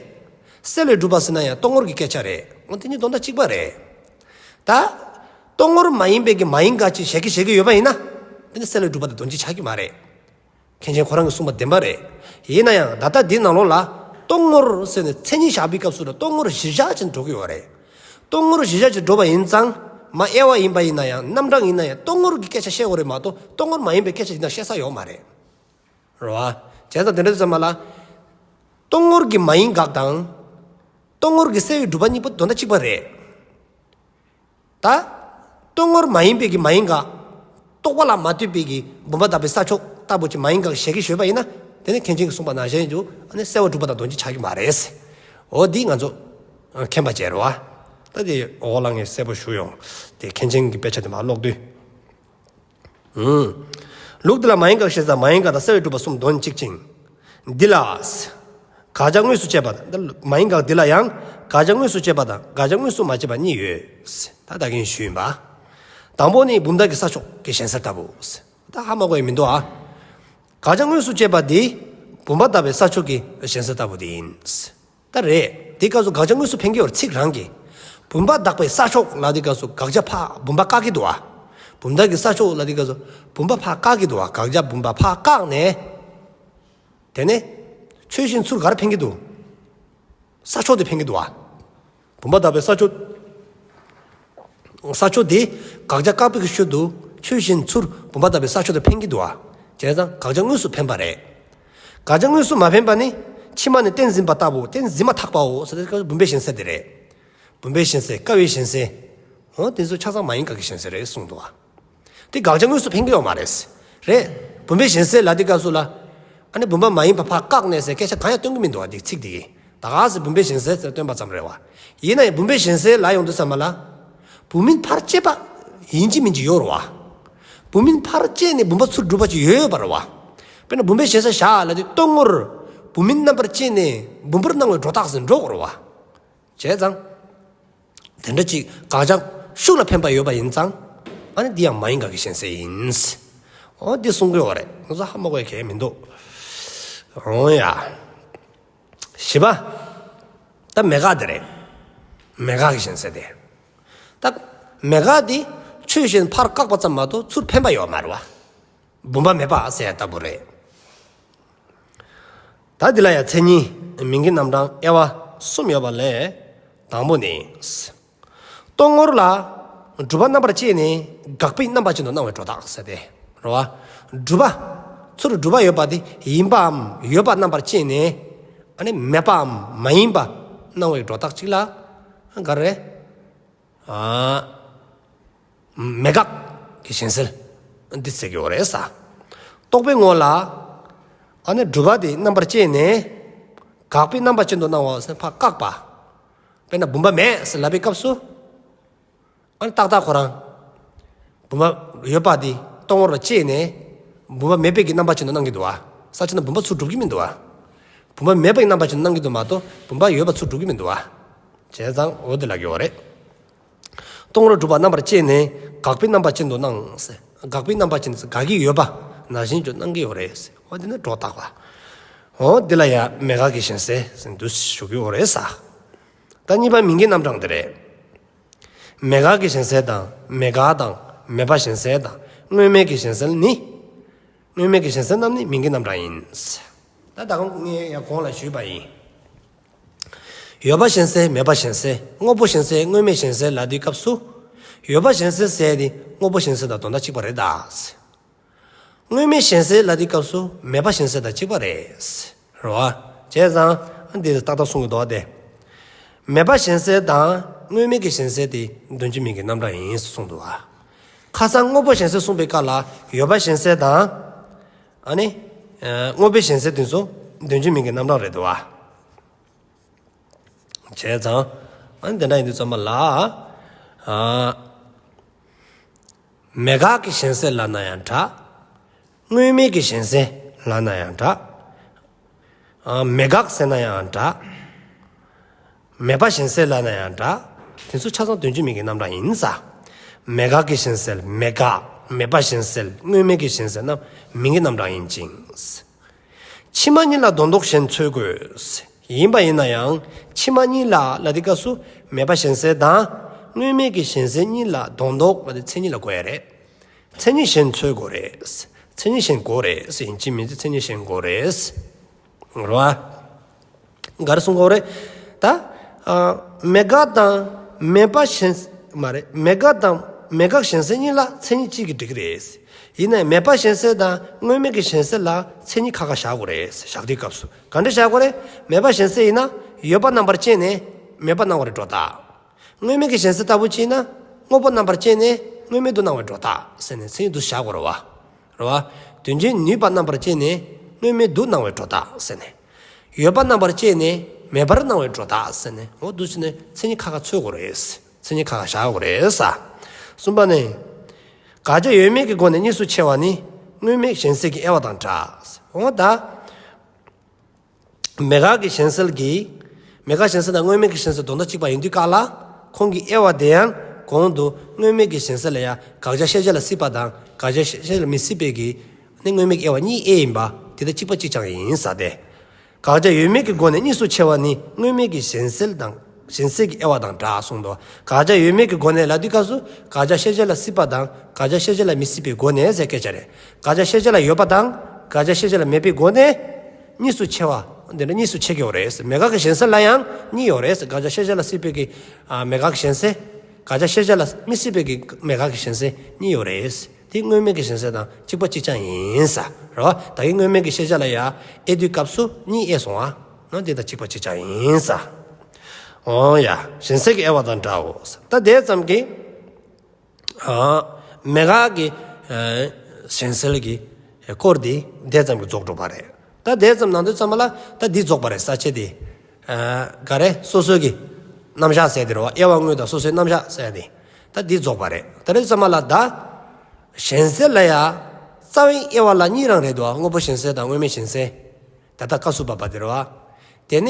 སེལ་བས་སྒྲུབ་པ་ཟེར་ན་ཡང་རྟོག་ངོར་གྱི་སྐད་ཆ་རེད། འོ་དེ་གཉིས་དོན་དག་གཅིག་པ་རེད། ད། རྟོག་ངོར་མ་ཡིན་པའི་གི་མ་ཡིན་དགག་ཅིག་བཞེད་ཀྱི་བཞེད་ཀྱི་ཡོད་པ་ཡིན་ན། དེ་ནི་སེལ་བས་སྒྲུབ་པ་དང་དོན་གཅིག་ཆགས་ཀྱི་མ་རེད། མཁན་ཆེན་ཁོ་རང་གིས་གསུངས་པ་བདེན་པ་རེད། ཡིན་ན་ཡང་ད་ལྟ་འདི་ནང་ལོགས་ལ་རྟོག་ངོར་ཟེར་ནས་མཚན་ཉིད་བཞག་པའི་སྐབས་སུ་ལ་རྟོག་ངོར་གཞིར་བཞག་ཅིག་འགྲོ་གི་ཡོད་རེད། རྟོག་ངོར་གཞིར་བཞག་ཅིག་འགྲོ་བ་ཡིན་ཙང་། མ་དབྱེ་བ་ཡིན་པ་ཡིན་ན་ཡང་རྣམ་གྲངས་ཡིན་ན་ཡང་རྟོག་ངོར་གྱི་སྐད་ཆ་བཤད་དགོས་རེད་མ་གཏོགས་རྟོག་ངོར་མ་ཡིན་པའི་སྐད་ཆ་ཡིན་ན་བཤད་ས་ཡོད་མ་རེད། རེད་བ། བྱས་ཙང་དེ་འདྲ་དུས་ཙམ་པ་ལ། རྟོག་ངོར་གྱི་མ་ཡིན་དགག་དང་། རྟོག་ངོར་གྱི་སེལ་བས་སྒྲུབ་པ་གཉིས་པོ་དོན་དག་གཅིག་པ་རེད། ད། རྟོག་ངོར་མ་ཡིན་པའི་གི་མ་ཡིན་དགག། རྟོག་པ་ལ་མ་ལྟོས་པའི་གི་བུམ་པ་དག་པའི་ས་ཕྱོགས་ལྟ་བུ་ཅིག་མ་ཡིན་དགག་བཞེད་ཀྱི་ཡོད་པ་ཡིན་ན། དེ་ནི་མཁན་ཆེན་གྱིས་གསུངས་པ་ནང་བཞིན་དུ་ཨ་ནི་སེལ་བས་སྒྲུབ་པ་དང་དོན་གཅིག་ཆགས་ཀྱི་མ་རེད། འོ་འདི་ང་ཚོ་མཁྱེན་པ་བྱས་རེད་བ། ད་དེ་འོག་ལ་ངས་གསལ་པོ་ཞུ་ཡོང་། དེ་མཁན་ཆེན་གྱི་དཔེ་ཆ་དེ་མར་ཀློག་དུས། ལུགས་འདི་ལ་མ་ཡིན་དགག་ཞེས་དང་མ་ཡིན་དགག་དང་སེལ་བས་སྒྲུབ་པ་གསུམ་དོན་གཅིག་ཅིང་། འདི་ལ། དགག་བྱ་དངོས་སུ་བཅད་པ་དང་། མ་ཡིན་དགག་འདི་ལ་ཡང་དགག་བྱ་དངོས་སུ་བཅད་པ་དང་དགག་བྱ་དངོས་སུ་མ་བཅད་པ་གཉིས་ཡོད། ད་ད་གིན་ཞུས་ཡིན་པ། དང་པོ་ནི་བུམ་དག་གི་ས་ཕྱོགས་ཀྱི་ཞེན་ས་ལྟ་བུ། ད་ཧ་མ་གོ་ཡི་མི་འདུག་ཨ། དགག་བྱ་དངོས་སུ་བཅད་པ་འདི་བུམ་པ་དག་པའི་ས་ཕྱོགས་ཀྱི་ཞེན་ས་ལྟ་བུ་དེ་ཡིན། ད་རེད། དེ་སྐབས་སུ་དགག་བྱ་དངོས་སུ་འཕེན་གྱི་ཡོད་རེད་ཚིག་རང་གིས། བུམ་པ་དག་པའི་ས་ཕྱོགས་ལ་དེ་སྐབས་སུ་དགག་བྱ་ཕར་བུམ་པ་བཀག་གི་འདུག་བ། བུམ་དག་གི་ས་ཕྱོགས་ལ་དེ་སྐབས་སུ་བུམ་པ་ཕར་བཀག་གི་འདུག་བ། དགག་བྱ་བུམ་པ་ཕར་བཀག་ནས། དེ་ནས་ཆོས་གཞན་ཚུར་ག་རེ་འཕེན་གྱི་འདུག་ས་ཕྱོགས་དེ་འཕེན་གྱི་འདུག་བ། བུམ་པ་དག་པའི་ས་ཕྱོགས། ས་ཕྱོགས་དེ་དགག་བྱ་བཀག་པའི་གི་ཤུལ་དུ། ཆོས་གཞན་ཚུར་བུམ་པ་ལྟ་བུའི་ས་ཕྱོགས་དུ་འཕེན་གྱི་འདུག་བ། བྱས་ཙང་དགག་བྱ་དངོས་སུ་འཕེན་པ་རེད། དགག་བྱ་དངོས་སུ་མ་འཕེན་པ་ནི་ཕྱི་མ་ནི་གཏན་འཛིན་པ་ལྟ་བུ་གཏན་འཛིན་མ་ཐག་པའོ་ཟེར་ཏེ་བུམ་པའི་གཞན་སེལ་དེ་རེད། བུམ་པའི་གཞན་སེལ་ཀ་བའི་གཞན་སེལ། འོ་དེ་ཚོ་ཆ་ཚང་མ་ཡིན་དགག་གི་གཞན་སེལ་རེད་གསུངས་འདུག་བ། དེ་དགག་བྱ་དངོས་སུ་འཕེན་གྱི་ཡོད་མ་རེད། རེད། བུམ་པའི་གཞན་སེལ་ལ་དེ་སྐབས་སུ་ལ། ཨ་ནི་བུམ་པ་མ་ཡིན་པ་ཕར་བཀག་ནས་ཟེར་སྐད་ཆ་གང་ཡང་སྟོན་གྱི་མི་འདུག་བ་དེ་ཚིག་དེ་གིས། ད་ག་ཟེ་བུམ་པའི་གཞན་སེལ་ཟེར་སྟོན་པ་ཙམ་རེད་བ། ཡིན་ན་ཡང་བུམ་པའི་གཞན་སེལ་ལ་ཡོང་དུས་ཙམ་པ་ལ། བུམ་མིན་ཕར་བཅད་པ་ཡིན་གཅིག་མིན་གཅིག་ཡོད་རེད་བ། བུམ་མིན་ཕར་བཅད་ནས་བུམ་པ་ཚུར་སྒྲུབ་པ་ཅིག་ཡོད་ཡོད་པ་རེད་བ། དཔེར་ན་བུམ་པའི་གཞན་སེལ་བཞག་ལ་དེ་སྟོང་ངོར་བུམ་མིན་རྣམ་པར་བཅད་ནས་བུམ་པར་སྣང་བའི་སྒྲོ་བཏགས་ཟེར་འགྲོ་དགོས་རེད་བ། བྱས་ཙང་། དེ་འདྲ་ཅིག་དགག་བྱ་ཤུགས་ལ་འཕེན་པ་ཡོད་པ་ཡིན་ཙང་། ཨ་ནི་འདི་ཡང་མ་ཡིན་དགག་གི་གཞན་སེལ་ཡིན། འོ་འདི་གསུང་གི་ཡོད་རེད། ང་ཚོ་ཧ་མ་གོ་ཡ་གང་ཡང་མི་འདུག་འོ་ཡ། བཞི་པ། ད་མེད་དགག་དེ་རེད། མེད་དགག་གི་གཞན་སེལ་དེ། ད་མེད་དགག་དེ་ཆོས་གཞན་ཕར་བཀག་པ་ཙམ་མ་གཏོགས་ཚུར་འཕེན་པ་ཡོད་མ་རེད་བ། བུམ་པ་མེད་པ་ཟེར་ཡ་ལྟ་བུ་རེད། ད་འདི་ལ་ཡང་མཚན་ཉིད་མིང་གི་རྣམ་གྲངས་དབྱེ་བ་གསུམ་ཡོད་པ་ལས། དང་པོ་ནི། སྟོང་ངོར་ལ། སྒྲུབ་པ་རྣམ་པར་བཅད་ནས་དགག་པའི་རྣམ་པ་ཅན་དུ་སྣང་བའི་སྒྲོ་བཏགས་ཟེར་ཏེ། རེད་བ། སྒྲུབ་པ། ཚུར་སྒྲུབ་པ་ཡོད་པ་དེ་ཡིན་པའམ་ཡོད་པ་རྣམ་པར་བཅད་ནས། ཨ་ནི་མེད་པའམ་མ་ཡིན་པ་སྣང་བའི་སྒྲོ་བཏགས་གཅིག་ལ། ག་རེ། ཨ། མེད་དགག་གི་གཞན་སེལ། འདི་ཟེར་གྱི་ཡོད་རེད་ས། རྟོག་པའི་ངོ་ལ། ཨ་ནི་སྒྲུབ་པ་དེ་རྣམ་པར་བཅད་ནས། དགག་པའི་རྣམ་པ་ཅན་དུ་སྣང་བ་ཟེར་ཕར་བཀག་པ། དཔེར་ན་བུམ་པ་མེད་ཟེར་ལབ་པའི་སྐབས་སུ། ཨ་ནི་ཏག་ཏག་ཁོ་རང་། བུམ་པ་ཡོད་པ་དེ་སྟོང་ངོར་བཅད་ནས། བུམ་པ་མེད་པའི་གི་རྣམ་པ་ཅན་དུ་སྣང་གི་འདུག་བ། ས་ཆ་ན་བུམ་པ་ཚུར་སྒྲུབ་ཀྱི་མི་འདུག་བ། བུམ་པ་མེད་པའི་རྣམ་པ་ཅན་དུ་སྣང་གི་འདུག་མ་གཏོགས་བུམ་པ་ཡོད་པ་ཚུར་སྒྲུབ་ཀྱི་མི་འདུག་བ། བྱས་ཙང་འོ་དེ་ལབ་ཀྱི་ཡོད་རེད། སྟོང་ངོར་སྒྲུབ་པ་རྣམ་པར་བཅད་ནས་དགག་པའི་རྣམ་པ་ཅན་དུ་སྣང་། དགག་པའི་རྣམ་པ་ཅན་དགག་གི་ཡོད་པ་ནང་བཞིན་དུ་སྣང་གི་ཡོད་རེད། འོ་དེ་ནི་སྒྲོ་བཏགས་པ། འོ་དེ་ལ་ཡང་མེད་དགག་གི་གཞན་སེལ་ཟེར་འདུག་ཞུ་གི་ཡོད་རེད་ས། ད་གཉིས་པ་མིང་གི་རྣམ་གྲངས་དེ་རེད། མེད་དགག་གི་གཞན་སེལ་དང་མེད་དགག་དང་མེད་པ་གཞན་སེལ་དང་དངོས་མེད་ཀྱི་གཞན་སེལ་ནི། དངོས་མེད་ཀྱི་གཞན་སེལ་རྣམས་ནི་མིང་གི་རྣམ་གྲངས་ཡིན། ད་ད་གོང་ངས་ཡང་གོང་ལ་ཞུས་པ་ཡིན། ཡོད་པ་གཞན་སེལ་མེད་པ་གཞན་སེལ་དངོས་པོ་གཞན་སེལ་དངོས་མེད་གཞན་སེལ་ལབ་དུས་སྐབས་སུ། ཡོད་པ་གཞན་སེལ་ཟེར་དེ་དངོས་པོ་གཞན་སེལ་དང་དོན་དག་གཅིག་པ་རེད་ད། དངོས་མེད་གཞན་སེལ་ལབ་དུས་སྐབས་སུ་མེད་པ་གཞན་སེལ་དང་གཅིག་པ་རེད། རེད་བ། བྱས་ཙང་འདི་ཏག་ཏག་གསུང་གི་འདུག་སྟེ། མེད་པ་གཞན་སེལ་དང་དངོས་མེད་ཀྱི་གཞན་སེལ་དེ་དོན་གཅིག་མིང་གི་རྣམ་གྲངས་ཡིན་གསུངས་འདུག་བ། ཁ་སང་དངོས་པོ་གཞན་སེལ་གསུངས་པའི་སྐབས་ལ་ཡོད་པ་གཞན་སེལ་དང་། ཨ་ནི། དངོས་པོའི་གཞན་སེལ་དེ་ཚོ་དོན་གཅིག་མིང་གི་རྣམ་གྲངས་རེད་འདུག་བ། བྱས་ཙང་། ཨ་ནི་དེ་འདྲ་ཡིན་དུས་ཙམ་པ་ལ། ཨ། མེད་དགག་གི་གཞན་སེལ་ལབ་ན་ཡང་འདྲ། དངོས་མེད་ཀྱི་གཞན་སེལ་ལབ་ན་ཡང་འདྲ། ཨ། མེད་དགག་ཟེར་ན་ཡང་འདྲ། མེད་པ་གཞན་སེལ་ལབ་ན་ཡང་འདྲ། དེ་ཚོ་ཆ་ཚང་དོན་གཅིག་མིང་གི་རྣམ་གྲངས་ཡིན་ས། མེད་དགག་གི་གཞན་སེལ་མེད་དགག་མེད་པ་གཞན་སེལ་དངོས་མེད་ཀྱི་གཞན་སེལ་རྣམས་མིང་གི་རྣམ་གྲངས་ཡིན་ཅིང་། ཕྱི་མ་གཉིས་ལ་དོན་ལྡོག་གཞན་འཚོལ་དགོས། ཡིན་པ་ཡིན་ན་ཡང་ཕྱི་མ་གཉིས་ལ་ལབ་དུས་སྐབས་སུ་མེད་པ་གཞན་སེལ་དང་དངོས་མེད་ཀྱི་གཞན་སེལ་གཉིས་ལ་དོན་ལྡོག་ལབ་དེ་མཚན་ཉིད་ལ་གོ་ཡ་རེད། མཚན་ཉིད་གཞན་འཚོལ་དགོས་རེད། མཚན་ཉིད་གཞན་དགོས་རེད། ཡིན་གཅིག་མིན་གཅིག་མཚན་ཉིད་གཞན་དགོས་རེད། རེད་བ། ག་རེ་གསུང་གི་ཡོད་རེད། ད། ཨ། མེད་དགག་དང་མེད་པ་གཞན། མ་རེད། མེད་དགག་དང་མེད་དགག་གཞན་སེལ་གཉིས་ལ་མཚན་ཉིད་གཅིག་གིས་འགྲིག་གི་རེད། ཡིན་ནའི་མེད་པ་གཞན་སེལ་དང་དངོས་མེད་ཀྱི་གཞན་སེལ་ལ་མཚན་ཉིད་ཁ་ཁ་བཞག་དགོས་རེད། བཞག་དུས་སྐབས་སུ་ག་འདྲ་བཞག་དགོས་རེད། མེད་པ་གཞན་སེལ་ཡིན་ན་ཡོད་པ་རྣམ་པར་བཅད་ནས་མེད་པ་སྣང་བར་སྒྲོ་བཏགས། དངོས་མེད་ཀྱི་གཞན་སེལ་ལྟ་བུ་ཅིག་ཡིན་ན་དངོས་པོ་རྣམ་པར་བཅད་ནས་དངོས་མེད་དུ་སྣང་བར་སྒྲོ་བཏགས་ཟེར་ནས་མཚན་ཉིད་དུ་བཞག་དགོས་རེད་བ། རེད་བ། དོན་གཞན་ནུས་པ་རྣམ་པར་བཅད་ནས་དངོས་མེད་དུ་སྣང་བའི་སྒྲོ་བཏགས་ཟེར་ནས། ཡོད་པ་རྣམ་པར་བཅད་ནས་མེད་པར་སྣང་བའི་སྒྲོ་བཏགས་ཟེར་ནས། འོ་འདུག་བྱས་ནས་མཚན་ཉིད་ཁ་ཁ་འཚོལ་དགོས་རེད། མཚན་ཉིད་ཁ་ཁ་བཞག་དགོས་རེད་ས། གསུམ་པ་ནི། དགག་བྱ་ཡོད་མེད་ཀྱི་སྒོ་ནས་གཉིས་སུ་ཕྱེ་བ་ནི་དངོས་མེད་གཞན་སེལ་གྱི་དབྱེ་བ་དང་འདྲ། འོ་ད། མེད་དགག་གི་གཞན་སེལ་གྱི། མེད་དགག་གཞན་སེལ་དང་དངོས་མེད་ཀྱི་གཞན་སེལ་དོན་དག་གཅིག་པ་ཡིན་དུས་སྐབས་ལ། ཁོང་གི་དབྱེ་བ་དེ་ཡང་གོང་དུ་དངོས་མེད་ཀྱི་གཞན་སེལ་ལ་ཡང་དགག་བྱ་ཤེས་བྱ་ལ་སྲིད་པ་དང་དགག་བྱ་ཤེས་བྱ་ལ་མི་སྲིད་པའི་གི། ནི་དངོས་མེད་ཀྱི་དབྱེ་བ་གཉིས་དབྱེ་ཡིན་པ་དེ་དང་གཅིག་པ་གཅིག་རྐྱང་ཡིན་ས་སྟེ། དགག་བྱ་ཡོད་མེད་ཀྱི་སྒོ་ནས་གཉིས་སུ་ཕྱེ་བ་ནི་དངོས་མེད་ཀྱི་གཞན་སེལ་དང་གཞན་སེལ་གྱི་དབྱེ་བ་དང་འདྲ་གསུངས་འདུག་དགག་བྱ་ཡོད་མེད་ཀྱི་སྒོ་ནས་ལབ་དུས་སྐབས་སུ་དགག་བྱ་ཤེས་བྱ་ལ་སྲིད་པ་དང་དགག་བྱ་ཤེས་བྱ་ལ་མི་སྲིད་པའི་སྒོ་ནས་ཟེར་སྐད་ཆ་རེད། དགག་བྱ་ཤེས་བྱ་ལ་ཡོད་པ་དང་དགག་བྱ་ཤེས་བྱ་ལ་མེད་པའི་སྒོ་ནས། གཉིས་སུ་ཕྱེ་བ། འདི་ནི་གཉིས་སུ་ཕྱེ་གི་ཡོད་རེད། མེད་དགག་གི་གཞན་སེལ་ལ་ཡང་གཉིས་ཡོད་རེད། དགག་བྱ་ཤེས་བྱ་ལ་སྲིད་པའི་གི། ཨ། མེད་དགག་གི་གཞན་སེལ། དགག་བྱ་ཤེས་བྱ་ལ་མི་སྲིད་པའི་གི་མེད་དགག་གི་གཞན་སེལ་གཉིས་ཡོད་རེད། དེ་དངོས་མེད་ཀྱི་ཞེན་སེལ་དང་གཅིག་པ་གཅིག་རྐྱང་ཡིན་ས་རེད་བ། ད་གིན་དངོས་མེད་ཀྱི་ཤེས་བྱ་ལ་ཡ་དབྱེ་དུས་སྐབས་སུ་གཉིས་དབྱེ་སོང་བ། ནོ་དེ་དང་གཅིག་པ་གཅིག་རྐྱང་ཡིན་ས། འོ་ཡ། ཞེན་སེལ་གྱི་དབྱེ་བ་དང་འདྲའོ། ད་དེ་ཙམ་གྱིས། ཨ། མེད་དགག་གི། ཨ། ཞེན་སེལ་གྱི་སྐོར་དེ་དེ་ཙམ་གྱིས་རྫོགས་འགྲོ་བ་རེད། ད་དེ་ཙམ་ནང་དུ་ཙམ་ལ་ད་འདི་རྫོགས་པ་རེད་ས་བཅད་དེ། ཨ། ག་རེ་སོ་སོའི་གི་རྣམ་གཞག་ཟེར་དེ་རེད་བ། དབྱེ་བ་དངོས་དང་སོ་སོའི་རྣམ་གཞག་ཟེར་དེ། ད་འདི་རྫོགས་པ་རེད། ད་རེས་ཙམ་ལ་ད། ཞེན་སེལ་ལ་ཡ། རྩ་བའི་དབྱེ་བ་ལ་གཉིས་རང་རེད་འདུག་བ། དངོས་པོ་ཞེན་སེལ་དང་དངོས་མེད་ཞེན་སེལ། ད་ལྟ་སྐབས་སུ་བབ་པ་དེ་རེད་བ། དེ་ནས།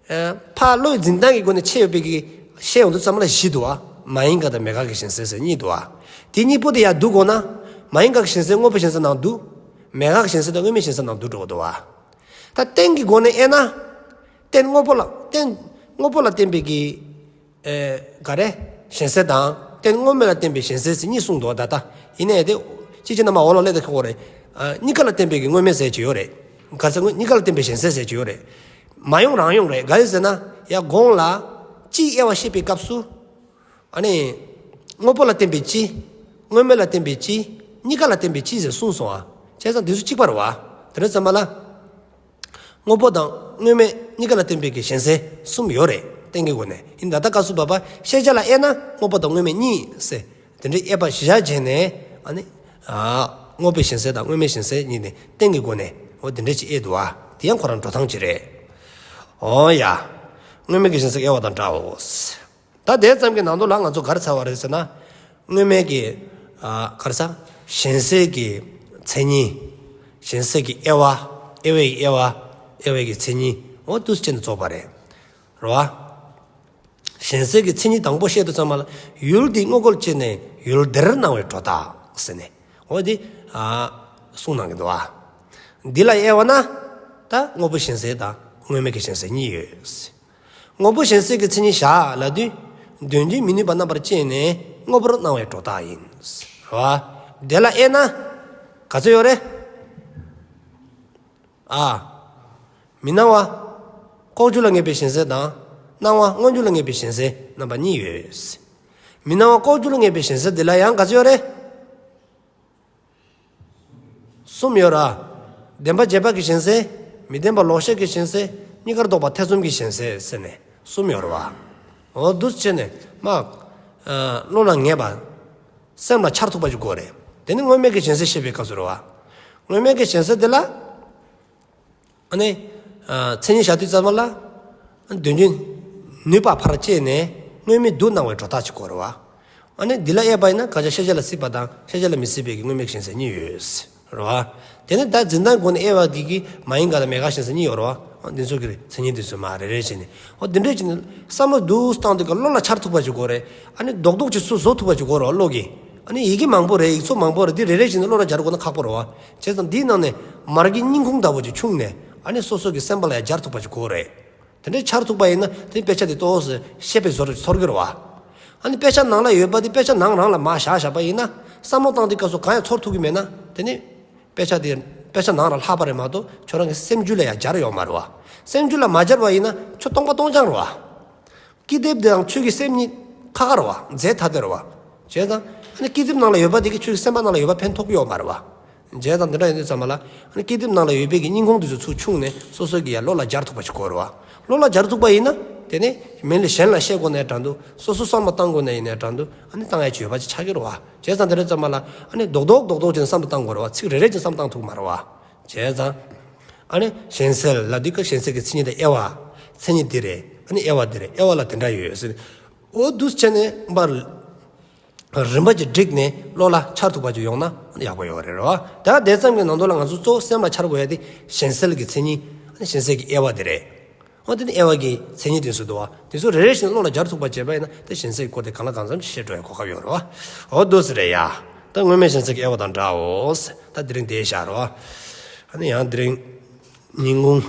ཨ། ཕར་བློའི་འཛིན་སྟངས་ཀྱི་སྒོ་ནས་ཕྱེ་ཡོད་པའི་གི་ཤེས་ཡོང་དུས་ཙམ་ལ་བཞི་འདུག་བ། མ་ཡིན་དགག་དང་མེད་དགག་གི་ཞེན་སེལ་ཟེར་གཉིས་འདུག་བ། དེ་གཉིས་པོ་དེ་ཡར་བསྡུ་དགོས་ན། མ་ཡིན་དགག་གི་ཞེན་སེལ་དངོས་པོའི་ཞེན་སེལ་ནང་འདུ། མེད་དགག་གི་ཞེན་སེལ་དེ་དངོས་མེད་ཞེན་སེལ་ནང་འདུ་འགྲོ་གི་འདུག་བ། ད་རྟེན་གྱི་སྒོ་ནས་དབྱེ་ན། རྟེན་དངོས་པོ་ལ་རྟེན་དངོས་པོ་ལ་བརྟེན་པའི་གི། ཨེ། ག་རེ། ཞེན་སེལ་དང་རྟེན་དངོས་མེད་ལ་བརྟེན་པའི་ཞེན་སེལ་ཟེར་གཉིས་གསུངས་འདུག་བ། ད་ལྟ་ཡིན་ནའི་དེ་ཅི་ཅི་ན་མ་འོག་ལ་སླེབས་ད་ཁྱོད་རེད། ཨ། གཉིས་ཀ་ལ་བརྟེན་པའི་གི་དངོས་མེད་ཟེར་གྱི་ཡོད་རེད། ག་རེ་ཟེར། གཉིས་ཀ་ལ་བརྟེན་པའི་ཞེན་སེལ་ཟེར་གྱི་ཡོད་རེད། མ་ཡོང་རང་ཡོང་རེད། ག་རེ་ཟེར་ན། ཡ་གོང་ལ་སྤྱིའི་དབྱེ་བ་བཤད་པའི་སྐབས་སུ། ཨ་ནི། དངོས་པོ་ལ་བརྟེན་པའི་སྤྱི། དངོས་མེད་ལ་བརྟེན་པའི་སྤྱི། གཉིས་ཀ་ལ་བརྟེན་པའི་སྤྱི་ཟེར་གསུངས་སོང་ཨ། བྱས་ཙང་འདི་ཚོ་གཅིག་པ་རེད་བ། དེ་འདྲ་ཙམ་པ་ལ། དངོས་པོ་དང་དངོས་མེད་གཉིས་ཀ་ལ་བརྟེན་པའི་གི་ཞེན་སེལ་གསུམ་ཡོད་རེད། རྟེན་གྱི་སྒོ་ནས། ཡིན་ད་ལྟ་སྐབས་སུ་བབ་པ་ཤེས་བྱ་ལ་དབྱེ་ན་དངོས་པོ་དང་དངོས་མེད་གཉིས་ཟེར། དེ་འདྲའི་དབྱེ་བ་གཞི་བཞག་བྱས་ནས། ཨ་ནི། ཨ། དངོས་པོའི་ཞེན་སེལ་དང་དངོས་མེད་ཞེན་སེལ་གཉིས་ནི་རྟེན་གྱི་སྒོ་ནས། འོ་དེ་འདྲ་ཅིག་དབྱེ་འདུག་བ། དེ་ཡང་ཁོ་རང་འགྲོ་སྟངས་ཅིག་རེད། འོ་ཡ། དངོས་མེད་ཀྱི་ཞེན་སེལ་དབྱེ་བ་དང་འདྲའོ། ད་དེ་ཙམ་གྱི་ནང་དུ་ལ་ང་ཚོ་ག་རེ་ཚར་བ་རེད་ཟེར་ན། དངོས་མེད་ཀྱི། ཨ། ག་རེ་ཟ། ཞེན་སེལ་གྱི་མཚན་ཉིད། ཞེན་སེལ་གྱི་དབྱེ་བ། དབྱེ་བའི་དབྱེ་བ། དབྱེ་བའི་གི་མཚན་ཉིད། འོ་འདུག་སེ་བྱས་ནས་རྫོགས་པ་རེད། རེད་བ། ཞེན་སེལ་གྱི་མཚན་ཉིད་དང་པོ་བཤད་དུས་ཙམ་པ་ལ། ཡུལ་འདིའི་དངོས་འགལ་བཅད་ནས་ཡུལ་དེར་སྣང་བའི་སྒྲོ་བཏགས་ཟེར་ནས། འོ་འདི། ཨ། གསུངས་གནང་གི་འདུག་བ། འདི་ལ་དབྱེ་བ་ན། ད་དངོས་པོ་ཞེན་སེལ་དང་དངོས་མེད་ཀྱི་ཞེན་སེལ་གཉིས་ཡོད། དངོས་པོ་ཞེན་སེལ་གྱི་མཚན་ཉིད་བཞག་ལབ་དུས། དོན་རྐྱེན་མི་ནུས་པ་རྣམ་པར་བཅད་ནས་དངོས་པོར་སྣང་བའི་སྒྲོ་བཏགས་ཡིན། རེད་བ། དེ་ལ་དབྱེ་ན། ག་ཚོད་ཡོད་རེད། ཨ། མི་སྣང་བ། ལྐོག་གྱུར་ལ་ངེས་པའི་ཞེན་སེལ་དང་། སྣང་བ་མངོན་གྱུར་ལ་ངེས་པའི་ཞེན་སེལ་རྣམ་པ་གཉིས་ཡོད། མི་སྣང་བ་ལྐོག་གྱུར་ལ་ངེས་པའི་ཞེན་སེལ་དེ་ལ་ཡང་ག་ཚོད་ཡོད་རེད། གསུམ་ཡོད་ར། བདེན་པ་རྗེས་དཔག་གི་ཞེན་སེལ། མི་བདེན་པ་ལོག་ཤེས་ཀྱི་ཞེན་སེལ། གཉིས་ཀར་ལྡོག་པ་ཐེ་ཚོམ་གྱི་ཞེན་སེལ་ཟེར་ནས་གསུམ་ཡོད་ར་བ། འོ་འདུག་སེ་བྱས་ནས་མ། ཨ། བློ་ལ་ངེས་པ། སེམས་ལ་འཆར་ཐུབ་པ་ཅིག་དགོས་རེད། དེ་ནི་དངོས་མེད་ཀྱི་ཞེན་སེལ་བཤད་པའི་སྐབས་སུ་རེད་བ། དངོས་མེད་ཀྱི་ཞེན་སེལ་དེ་ལ། ཨ་ནི། ཨ། མཚན་ཉིད་བཞག་དུས་ཙམ་པ་ལ། དོན་རྐྱེན་ནུས་པ་ཕར་བཅད་ནས་དངོས་མེད་དུ་སྣང་བའི་སྒྲོ་བཏགས་ཅིག་དགོས་རེད་བ། ཨ་ནི་འདི་ལ་དབྱེ་བ་ཡིན་ན་ག་ཅི་ཤེས་བྱ་ལ་སྲིད་པ་དང་ཤེས་བྱ་ལ་མི་སྲིད་པའི་གི་དངོས་མེད་ཞེན་སེལ་གཉིས་ཡོད། རེད་བ། དེ་ནི་ད་འཛིན་སྟངས་སྒོ་ནས་དབྱེ་བ་འདི་གི་མ་ཡིན་དགག་དང་མེད་དགག་ཞེན་སེལ་གཉིས་ཡོད་རེད་བ། འདི་ཚོ་གི་མཚན་ཉིད་འདི་ཚོ་མ་རེ་རེ་བྱས་ནས། འོ་འདི་འདྲས་བྱས་ནས་བསམ་བློ་འདུག་སེ་བཏང་དུས་ཀ་བློ་ལ་འཆར་ཐུབ་པ་ཅིག་དགོས་རེད། ཨ་ནི་རྡོག་རྡོག་ཅིག་ཚུར་བཟོ་ཐུབ་པ་ཅིག་དགོས་རེད་བ་བློ་གིས། ཨ་ནི་ཡི་གེ་མང་པོ་རེད། ཡིག་ཚོགས་མང་པོ་རེད། འདི་རེ་རེ་བྱས་ནས་བློ་ལ་སྦྱར་དགོས་ན་ཁག་པོ་རེད་བ། བྱས་ཙང་འདིའི་ནང་ནས་མར་གྱི་སྙིང་ཁུང་ལྟ་བུ་ཅིག་ཕྱུང་ནས། ཨ་ནི་སོ་སོ་གི་སེམས་པ་ལ་ཡང་སྦྱར་ཐུབ་པ་ཅིག་དགོས་རེད། དེ་འདྲའི་འཆར་ཐུབ་པ་ཡིན་ན་དེ་དཔེ་ཆ་དེ་ཏོག་ཙམ་ཤེས་པའི་བཟོ་འདྲ་ཅིག་ཚོར་གྱི་རེད་བ། ཨ་ནི་དཔེ་ཆ་ནང་ལ་ཡོད་པ་དེ་དཔེ་ཆ་ནང་རང་ལ་མར་བཞག་བཞག་པ་ཡིན་ན། བསམ་བློ་བཏང་དུས་སྐབས་སུ་གང་ཡང་ཚོར་ཐུབ་ཀྱི་མེད་ན། དེ་ནི་དཔེ་ཆ་དེ་དཔེ་ཆ་ནང་ལ་ལྷག་པ་རེད་མ་གཏོགས་ཁྱོད་རང་གི་སེམས་རྒྱུད་ལ་ཡང་སྦྱར་ཡོད་མ་རེད་བ། སེམས་རྒྱུད་ལ་མ་སྦྱར་བ་ཡིན་ན་ཁྱོད་སྟོང་པ་སྟོང་རྐྱང་རེད་བ། ཀི་དེབ་དེ་དང་ཁྱོད་ཀྱི་སེམས་གཉིས་ཁ་ཁ་རེད་བ། རྫས་ཐ་དད་རེད་བ། བྱས་ཙང་ཨ་ནི་ཀི་དེབ་ནང་ལ་ཡོད་པ་དེ་གིས་ཁྱོད་ཀྱི་སེམས་པ་ནང་ལ་ཡོད་པ་ཕན་ཐོགས་ཀྱི་ཡོད་མ་རེད་བ། བྱས་ཙང་དེ་འདྲ་ཡིན་དུས་ཙམ་པ་ལ། ཨ་ནི་ཀི་དེབ་ནང་ལ་ཡོད་པའི་གི་སྙིང་ཁུང་དེ་ཚོ་ཚུར་ཕྱུང་ནས་སོ་སོ་གི་ཡ་བློ་ལ་སྦྱར་ཐུབ་པ་ཅིག་དགོས་རེད་བ། བློ་ལ་སྦྱར་ཐུབ་པ་ཡིན་ན། དེ་ནས་མི་ལ་གཞན་ལ་བཤད་དགོས་ནའི་འདྲ་འདུག་སོ་སོ་བསམ་བློ་བཏང་དགོས་ནའི་ཡིན་ནའི་འདྲ་འདུག་ཨ་ནི་བཏང་ཡ་ཅིག་ཡོད་པ་ཅིག་ཆགས་ཀྱི་རེད་བ། བྱས་ཙང་དེ་འདྲ་ཙམ་པ་ལ་ཨ་ནི་རྡོག་རྡོག་རྡོག་རྡོག་ཅིག་བསམ་བློ་བཏང་དགོས་རེད་བ། ཚིག་རེ་རེ་ཅིག་བསམ་བློ་བཏང་ཐུབ་མ་རེད་བ། བྱས་ཙང་། ཨ་ནི་ཞེན་སེལ་ལབ་དུས་ཀ་ཞེན་སེལ་གྱི་མཚན་ཉིད་དང་དབྱེ་བ། མཚན་ཉིད་འདི་རེད། ཨ་ནི་དབྱེ་བ་འདི་རེད། དབྱེ་བ་ལ་དེ་འདྲ་ཡོད་ཟེར། འོ་འདུག་སེ་བྱས་ནས་མར། རིམ་པ་ཅིག་བསྒྲིགས་ནས་བློ་ལ་འཆར་ཐུབ་པ་ཅིག་ཡོང་ན་ཡག་པོ་ཡོད་རེད་རོ། ད་དེ་ཙམ་གྱི་ནང་དོན་ལ་ང་ཚོ་གཙོ་བོ་སེམས་ལ་འཆར་དགོས་ཡ་དེ་ཞེན་སེལ་གྱི་མཚན་ཉིད། ཨ་ནི་ཞེན་སེལ་གྱི་དབྱེ་བ་དེ་རེད། འོ་དེ་ནི་དབྱེ་བ་གི་མཚན་ཉིད་དེ་ཚོ་འདུག་བ། དེ་ཚོ་རེ་རེ་བཞིན་བློ་ལ་སྦྱར་ཐུབ་པ་བྱས་པ་ཡིན་ན་དེ་ཞེན་སེལ་གྱི་སྐོར་དེ་གང་ལ་གང་འཚམ་ཞིག་ཤེས་འགྲོ་ཡ་གོ་སྐབས་ཡོད་རེད་བ། འོ་འདུག་སེ་རེད་ཡ། ད་དངོས་མེད་ཞེན་སེལ་གྱི་དབྱེ་བ་དང་འདྲའོ། ད་དེ་རིང་དེ་བཞག་རོ། ཨ་ནི་ཡང་དེ་རིང་། ཉིན་གུང་།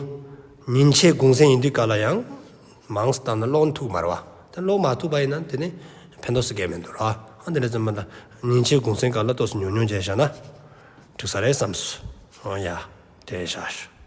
ཉིན་ཕྱེད་གུང་སེང་ཡིན་དུས་ག་ལ་ཡང་། མང་སྟེ་བཏང་ན་ཀློག་ཐུབ་མ་རེད་བ། ད་ཀློག་མ་ཐུབ་པ་ཡིན་ན་དེ་ནི་ཕན་ཐོགས་སུ་གལ་མི་འདུག་ར། ཨ་འདི་འདྲ་ཙམ་པ་ད་ཉིན་ཕྱེད་གུང་སེང་ག་ལ་ཏོག་ཙམ་ཉུང་ཉུང་བྱས་བཞག་ན་འགྲིག་ས་རེད་བསམས་སོང་། འོ་ཡ། དེ་བཞག་ཞུ།